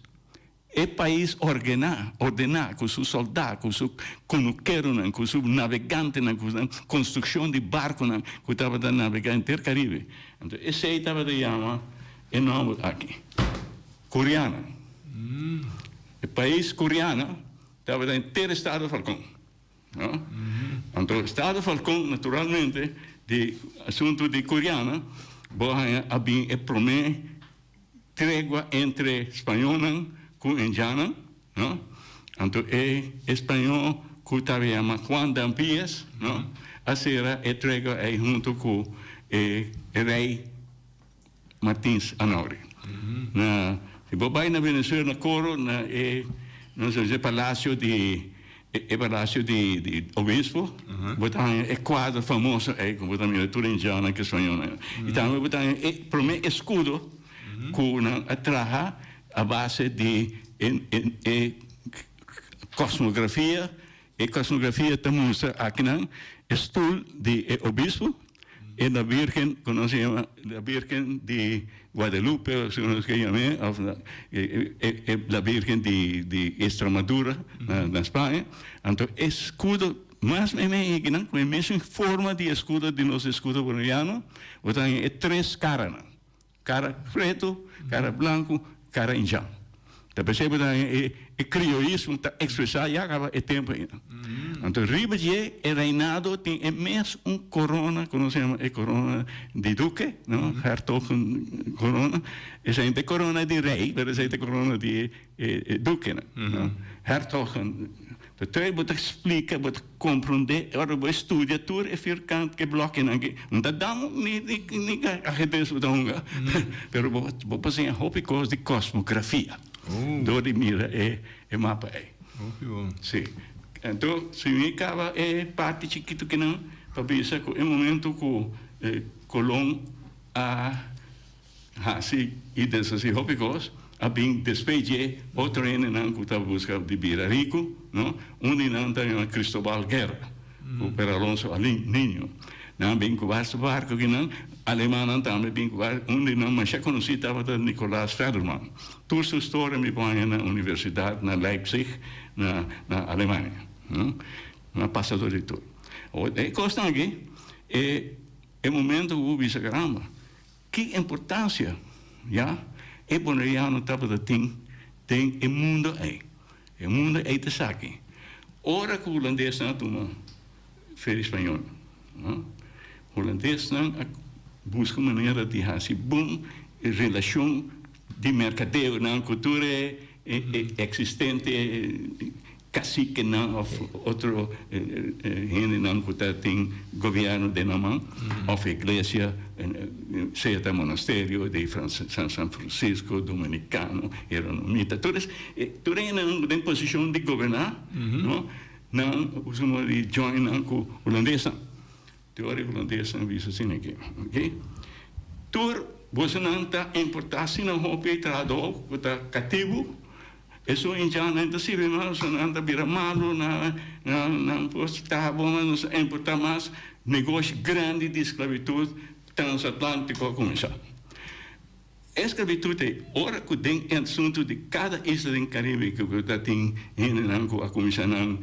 E pais orgená, ordená, ku su sòldá, ku su kunukeronan, ku su nabegantenan, ku nan konstrukshon di barkunan ku tabata nabegá henter Karibe. Anto esei tabata yama e nòmber aki, Kuriana. E pais Kuriana tabata henter estado Falkon. No? Anto Estado Falcón naturalmente di asunto di Curiana bo haña a bin e prome tregua entre spañolnan ku indiannan, no? Anto e español ku tabata yama Juan de Ampies, no? A sera e tregua ei hunto ku e rei Martins Anauri. Na si bo bai na Venezuela na Coro na e nos ta bisa palacio di e palacio di di obispo bo ta haña e cuadro famoso ei ku bo ta mira tur indiannan ku españolnan i tambe bo ta haña e prome escudo ku nan a traha a base di e e cosmografia. E cosmografia ta mustra akinan e stoel di e obispo e la Virgen ku nos a yama la Virgen di Guadalupe of si nos ke yam'é of la Virgen di Extremadura na Spaña. Anto e escudo mas meimei akinan ku e mesun forma di escudo di nos escudo boliviano bo ta haña e tres karanan. Kara pretu, kara blanku, kara injan. Ta p'esei bo ta haña e e krioismo ta ekspresá ya kaba e tempu ainda. Anto riba dje e reinado tin e mes un korona ku nos yama e korona di duke, no, hertogen korona. Esei ta e korona di rei, pero esei ta e korona di e dukenan, no. Hertogen. Ta trae bo ta splika, bo ta komprondé ora bo studia tur e firkant ku e blòkinan aki. No ta dam ni ni ajedres bo ta hunga, pero bo bo por siña hopi kos di kosmografia dor di mira e e mapa ei. Hopi bon. Si. Anto si mi kaba e parti chikitu kinan pa bisa ku e momento ku Colon a Hasi i deshasí hopi kos a bin despues dje otro hendenan ku ta buska di bira riku, no? Un di nan ta yama Cristobal Guerra ku Per Alonso Niño. Nan a bin ku basta barku akinan. Alemannan tambe a bin ku barku. Un di nan masha konosí tabata Nicolaas Federman. Tur su storia mi por haña na universidat na Leipzig na na Alemania. Nan a pasa dor di tur. Awor e kosnan aki e e momento ku bo bisa caramba ki importansia ya e boneriano tabata tin den e mundo ei. E mundo ei ta esaki. Ora ku hulandesnan a tuma Feria Spañol, hulandesnan a buska manera di hasi bon relashon di merkadeonan ku tur e eksistente kasikenan òf otro hendenan ku ta tin gobièrnu den nan man òf iglesia, sea ta monasterio di San Francisco, Dominikano, Jeronomita, tur es tur e hendenan den posishon di goberná, no, nan usa moda di join nan ku hulandesnan. Te ora e hulandesnan bisa asina aki, ok, tur bosonan ta importá asina hopi trahadó ku ta katibu, esun indjannan ta sirbi mas, nan ta bira malu, nan nan por traha bon mas, nos ta importá mas, negoshi grandi di sklabitut transatlantiko a kuminsá. E sklabitut ei, ora ku den e asuntu di kada isla den Karibe ku ta tin hendenan ku a kuminsá nan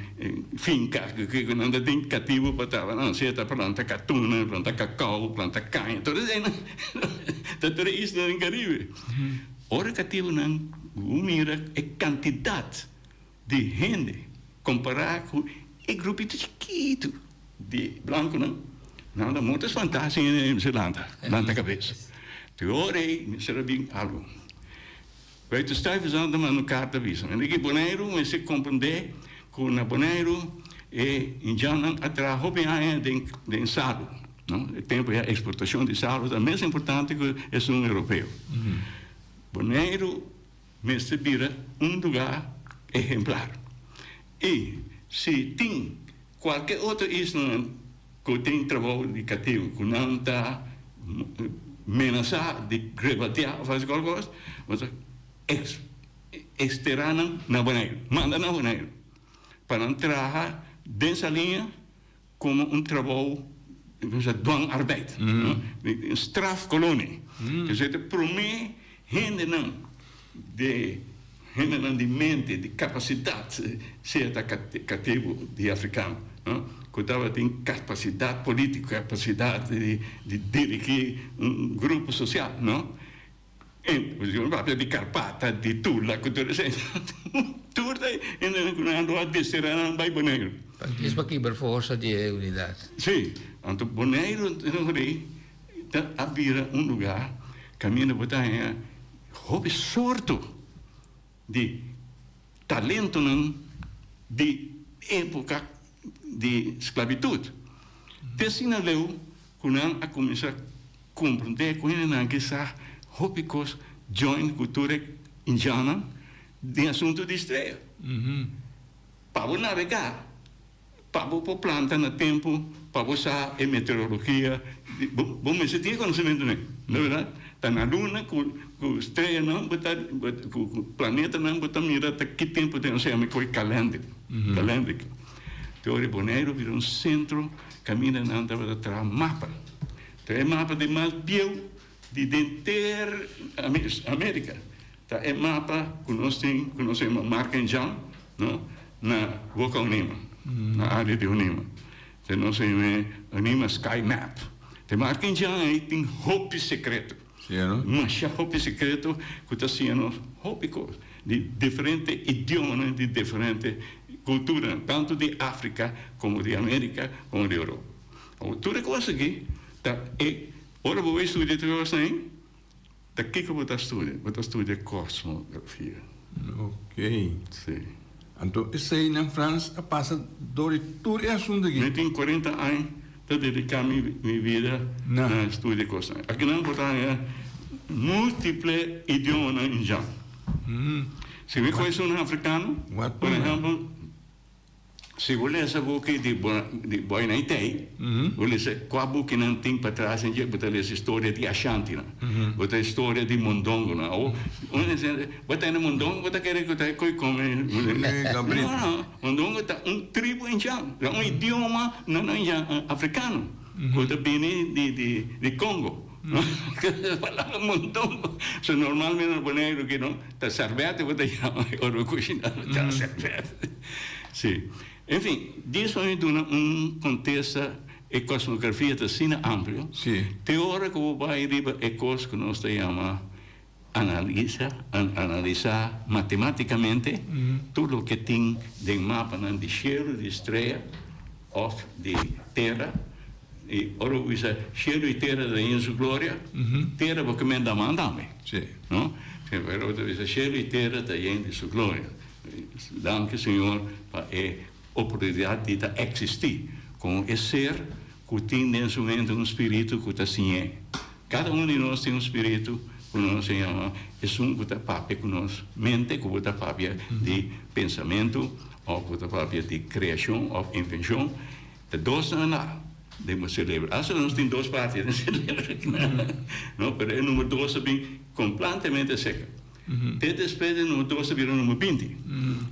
finka, ku nan ta tin katibu pa traha nan, sea ta planta katuna, planta kakao, planta kaña, tur eseinan ta tur e isla den Karibe. Ora katibunan bo mira e kantidat di hende kompará ku e grupito chikitu di blankunan, nan ta morto spantá sin hende mester lanta, lanta kabes. Te ora ei mester a bin algu. Buiten Stuyvesant a manda un karta bisa, Mende ki Boneiru mester komprendé ku na Boneiru e indjannan a traha hopi aña den den salu, no? E tempu ya eksportashon di salu ta mes importante ku esun europeo. Boneiru mester bira un lugá ehemplar. I si tin kualke otro islanan ku tin trabou di katibu ku nan ta menasá di rebatiá òf hasi kualke kos, bo ta eksterá nan na Boneiru, manda nan Boneiru pa nan traha den saliña Como un trabou, nos ta dwangarbeid, un strafkolonie. Dus e ta prome hendenan di hendenan di mente, di kapasidat, sea ta katibu di afrikano, ku tabatin kapasidat politiko, kapasidat di dirigi un grupo sosial, no. E papia di Karpata, di Tula, ku tur esei. Tur ta hende ku nan lo a desterá nan bai Boneiru. Es pa kibra forsa di e unidat. Sí. Anto Boneiru ta a bira un lugá kaminda bo ta haña hopi sorto di talentonan di époka di sklabitut. Te asina leu ku nan a kuminsá Komprendé ku hendenan ke sa hopi kos join ku tur e indiannan den asuntu di strea. Pa bo nabegá, pa bo por planta na tempu, pa bo sa e meteorologia, bo mester tin e konosementu nei, no bèrdat? Ta na luna ku streanan bo ta, ku planetanan bo ta mira ta ki tempu den, osea mi koe kalènder, kalènder. Te ora Boneiru bira un sentro kaminda nan tabata traha mapa. Ta e mapa di mas bieu di denter Amerika. Ta e mapa ku nos tin, ku nos yama Mark en Jan, no, na Boka Onima, na área di Onima. Ta nos yama Onima Sky Map. Ta e Mark en Jan ei tin hopi sekreto. Masha hopi sekreto ku ta siña nos hopi kos di diferente idiomanan, di diferente kulturanan, tantu di Afrika komo di Amerika komo di Europa. Awor tur e kos aki ta e ora bo bai studia tur e kosnan ei, ta kiko bo ta studia? Bo ta studia kosmografia. Ok. Si. Anto eseinan Frans a pasa dor di tur e asuntu aki. Mi tin kuarenta aña ta dediká mi mi bida na studia kosnan. Akinan bo ta haña múltiple idiomanan indjan. Si mi kohe esun afrikano, por ehèmpel. Si bo lesa buki di Boinaitei, bo lesa kua bukinan tin patras en dje, bo ta lesa historia di Ashantinan, bo ta historia di Mondongonan. Awor, un hende bo ta hende Mondongo, bo ta kere ku ta e koi kome. No, no, Mondongo ta un tribu indjan, ta un idioma no no indjan, afrikano. ku ta bini di di di Congo. Palabra mondongo. So normalmente na Boneiru ki no ta sèrbètè bo ta yama ora bo kushiná ta sèrbètè. Si. En fin, dies pa mi duna un kontesta e kosmografia ta asina amplio, te ora ku bo bai riba e kos ku nos ta yama analisa, analisá matematikamente tur loke tin den mapanan di shelu, di strea òf di tera. I ora bo bisa shelu i tera ta yen su gloria, tera bo ke menda man tambe, no? Pero bo ta bisa shelu i tera ta yen di su gloria. Danki Señor pa e oportunidat di ta eksistí komo e ser ku tin den su mente un spiritu ku ta siñ'é. Kada un di nos tin un spiritu ku nos ta yama esun ku ta papia ku nos mente, ku bo ta papia di pensamentu òf bo ta papia di kreashon òf invenshon. E dosnan la den bo selebro. Asta nos tin dos parti den selebro, no? Pero e number dos ta bin kompletamente seka. Te despues di number dos ta bira number 20.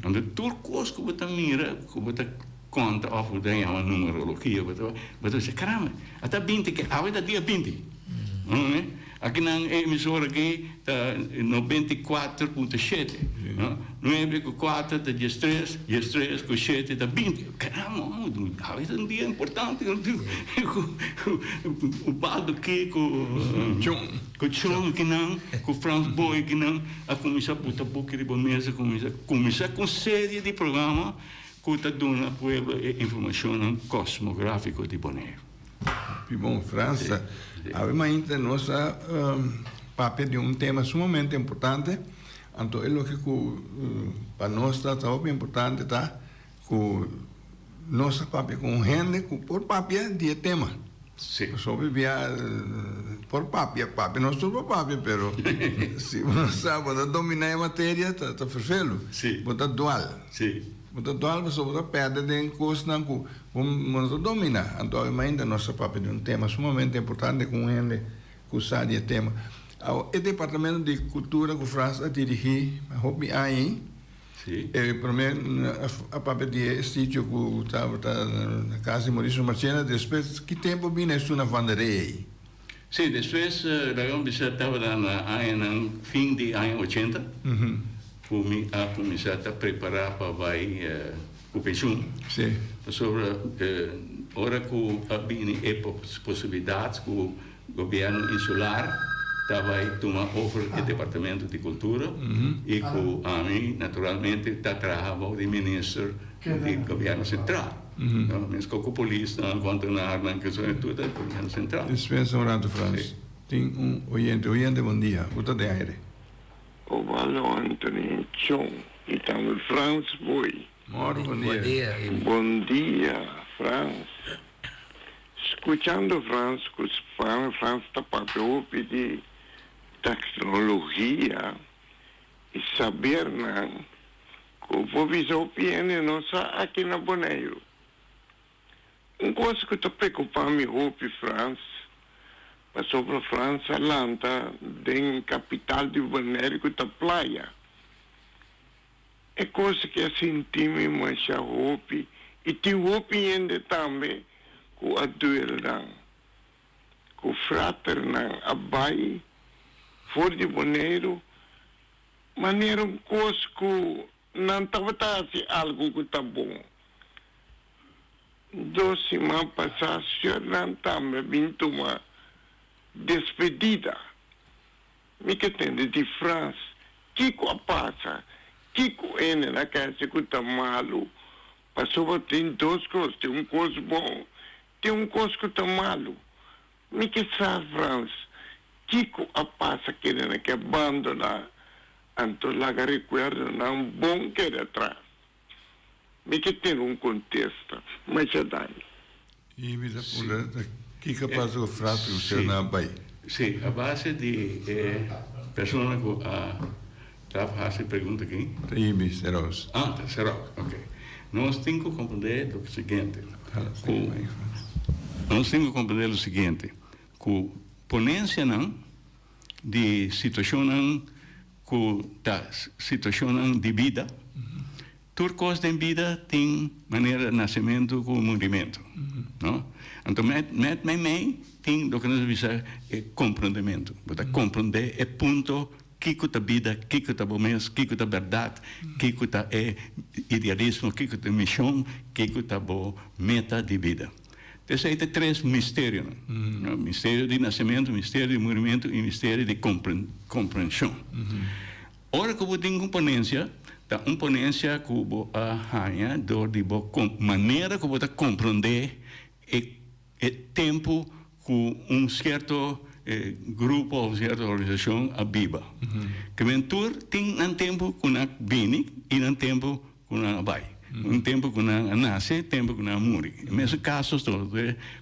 Anto tur kos ku bo ta mira, ku bo ta konta òf ku ta yama numerologia, bo ta bo ta bisa, karamba, a ta 20 ke awe ta dia 20. Akinan e emisora aki ta 94.7, no? Nuebe ku kuater ta diestres, diestres ku shete ta 20. Karamba, awe ta un dia importante. Ku Ubaldo ki ku Ku Chon kinan, ku Frans Boy kinan a kuminsá buta buki riba mesa, kuminsá kuminsá ku un serie di programa ku ta duna pueblo e informashonnan kosmográfiko di Boneiru. Hopi bon, Frans. Awe mainta nos a papia di un tema sumamente importante, anto e loke ku pa nos ta hopi importante ta Ku nos ta papia ku un hende ku por papia di e tema. Sí. Pasobra bia por papia, papia nos tur por papia, pero si bo no sa, bo no dominá e materia, ta ta ferfelu. Sí. Bo ta dual. Sí. Bo ta dual pasobra bo ta pèrdè den kosnan ku bo no ta dominá. Anto awe mainta nos ta papia di un tema sumamente importante ku un hende ku sa di e tema. Awo e departamento di kultura ku Frans a dirigí hopi aña ei, Sí. E promé a papia di e sitio ku tabata na kas di Mauricio Marchena, despues ki tempu bini esun na Van der Rey? Sí, despues laga mi bisa tabata na añanan fin di aña ochenta ku mi a kuminsá ta prepará pa bai ku penshun. Sí. Pasobra ora ku a bini e posibilidat ku Gobierno insular ta bay tuma over e departamento di cultura y cu ami naturalmente ta traha bou di minister di gobierno central. Mesco cu polisnan, cu ambtenaarnan, cu tur ta gobierno central. Dispensa un rato Frans, tin un oyente. Oyente bon dia, bo ta den aire. Ovaldo Anthony Chong y tambe Frans Boy. Moro bon dia. Bon dia Frans. Skuchando Frans ku Spano, Frans ta papia hopi di teknologia i sabernan ku por bisa hopi hende no sa aki na Boneiru. Un kos ku ta preokupá mi hopi Frans, pasobra Frans a lanta den kapital di Boneiru ku ta Playa. E kos ki a sinti mi masha hopi i tin hopi hende tambe ku a duel nan, ku fraternan a bai for di Boneiru manera un kos ku nan tabata hasi algu ku ta bon. Dos siman pasá sùrnan tambe a bin tuma despedida. Mi ke tende di Frans, kiko a pasa? Kiko hende na kese ku ta malu? Pasobra tin dos kos, tin un kos bon, tin un kos ku ta malu. Mi ke sa, Frans, kiko a pasa kende na ke bandoná, anto laga rekuerdonan bon keda atras? Mi ke tene un kontesta. Masha danki. I mi ta puntra ta kiko a pasa ku frater ku ser na bai. Sí, a base di e persona ku a trap hasi e pregunta aki. Ta Ibi Seraus. Ah, ta Seraus, ok. Nos tin ku komprendé lo siguiente, ku nos tin ku komprendé lo siguiente, ku ponensianan di situashonnan ku ta situashonnan di bida. Tur kos den bida tin manera nasementu ku murimentu, no? Anto met met meimei tin loke nos ta bisa e komprondementu. Bo ta komprondé e punto kiko ta bida, kiko ta bo mes, kiko ta bèrdat, kiko ta e idealismo, kiko ta e mishon, kiko ta bo meta di bida. Esei ta e tres misterionan, no? Misterio di nasementu, misterio di murimentu i misterio di komprenshon. Ora ku bo tin un ponensia, ta un ponensia ku bo a haña dor di bo manera ku bo ta komprondé e e tempu ku un sierto grupo òf un sierto organisashon a biba. Ke men tur tin nan tempu ku nan bini i nan tempu ku nan a bai. Un tempu ku nan a nase, tempu ku nan a muri. E mesun kaso ta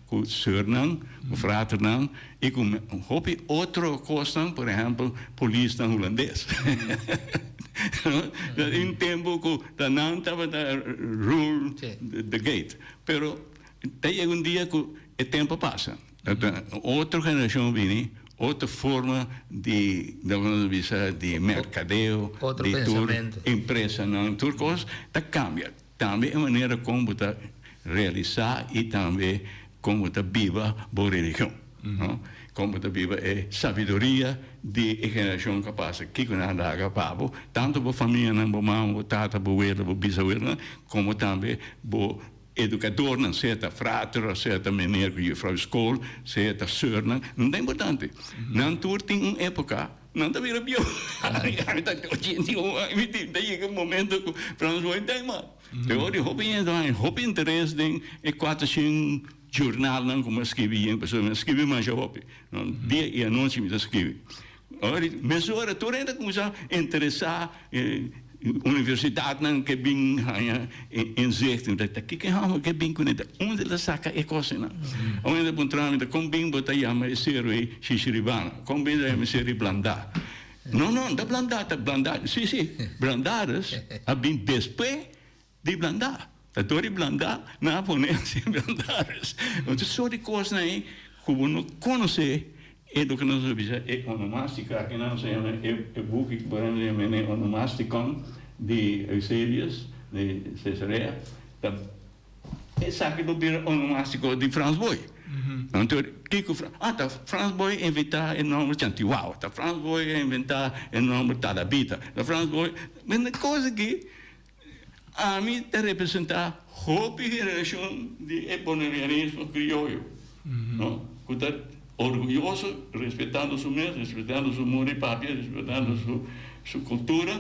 ku sùrnan, ku fraternan i ku hopi otro kosnan, por ehèmpel polisnan hulandes. Un tempu ku ta nan tabata rule the gate. Pero ta yega un dia ku e tempu a pasa. Otro generashon bini, otro forma di, nos bisa, di merkadeo, di tur empresanan, tur kos ta kambia. Tambe e manera kon bo ta realisá i tambe kon bo ta biba bo religion, no? Kon bo ta biba e sabiduria di e generashon ku a pasa, kiko nan a laga pa bo, tantu bo famianan, bo mama, bo tata, bo wela, bo bisawelanan, komo tambe bo Educadornan, sea ta frater of sea ta meneer cu juffrouw school, sea ta soeurnan, no ta importante. Nan tur tin un epoca, nan ta bira bieu. Ami ta 81 aña, mi tin, ta yega un momento cu Frans Boy ta mas. Te hoor di hopi hende ta haña hopi interes den e cuatrocientos journalnan cu mi a scribi yen, pasobra mi a scribi masha hopi. Dia y anochi mi ta scribi. Ora di mesora tur hende a cuminsa interesa universidadnan ke bin haña inzicht. Mi ta ta kiko e homber ke bin cune ta unda el ta saca e cosnan? Un hende a puntra mi ta con bin bo ta yama e cero ei Shishiribana? Con bin ta yama e cero ei Blanda? No no no ta Blanda ta Blanda si si Blandares a bin despues di Blanda. Ta dor di Blanda nan a pone así Blandares. Entonces sort di cosnan ei cu bo no conoce e loke nos a bisa e onomastica aki nan sa yama e e buki cu por ehemplo yama e onomasticon di Eusebius di Cesarea ta esaki lo bira onomastico di Frans Boy. Anto kico ah ta Frans Boy a inventa e nomber Chantiwawa ta Frans Boy a inventa e nomber Tadabita ta Frans Boy men e cos aki Ami ta representá hopi generashon di e bonerianismo krioyo, no, ku ta orguyoso, respetando su mes, respetando su moda di papia, respetando su su kultura,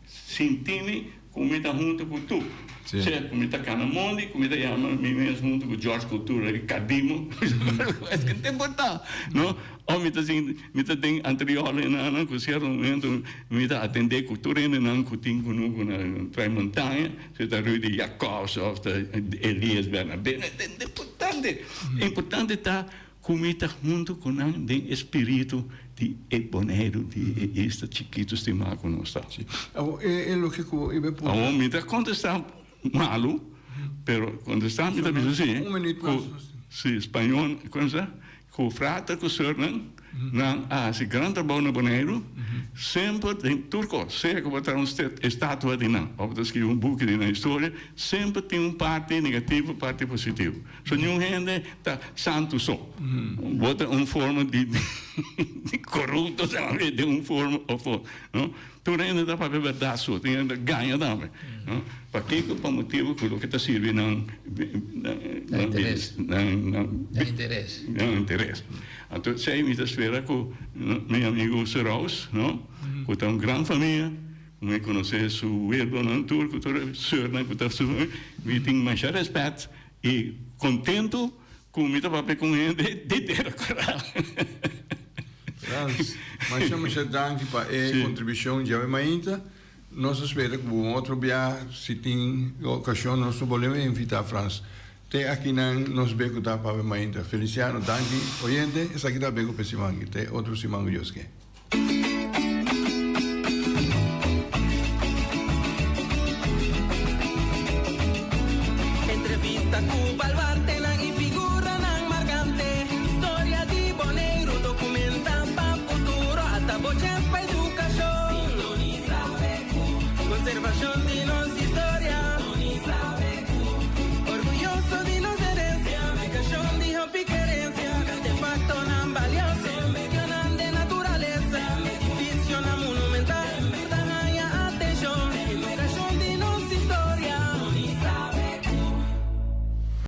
sinti mi ku mi ta huntu ku tur. Sea ku mi ta kana mondi, ku mi ta yama mi mes huntu ku George Kultura di Kadimo, esaki no ta importá, no. Of mi ta sinti, mi ta den anterior hendenan ku sierto momento mi ta atendé ku tur hendenan ku tin kunuku na Trai Montaña, si ta Rudy Jacobs of ta Elias Bernabé, no ta importante. Importante ta ku mi ta huntu ku nan den e spiritu di e Boneiru, di e isla chikitu stimá ku nos ta. Sí. Awor, e loke ku i be puntra. Awor mi ta kontestá malu, pero kontestá mi ta bisa si, ku si spañó, kon sa? Ku frater ku sùrnan, nan a hasi gran trabou na Boneiru, semper den tur kos, sea ku bo traha un estatua di nan òf bo ta skribi un buki di nan historia, semper tin un parti negativo, parti positivo. So niun hende ta santu so. Bo ta un forma di korupto tambe den un forma òf otro, no. Tur hende ta papia bèrdat so, tin hende ta gaña tambe. Pakiko? Pa motibu ku loke ta sirbi nan interes. Nan interes. Anto esei mi ta spera ku mi amigu Seraus, no, ku ta un gran famia, ku mi konosé su werdonan tur, ku tur e sùrnan ku ta su famia, mi tin masha rèspèt i kontentu ku mi ta papia ku un hende di tera koral. Frans, masha masha danki pa e kontribushon djawe mainta. Nos ta spera ku un otro bia, si tin okashon, nos ta bolbe invitá Frans. Te akinan nos be ku ta papia mainta. Feliciano, danki. Oyente, esaki ta be ku p'e siman aki. Te otro siman ku Dios ke.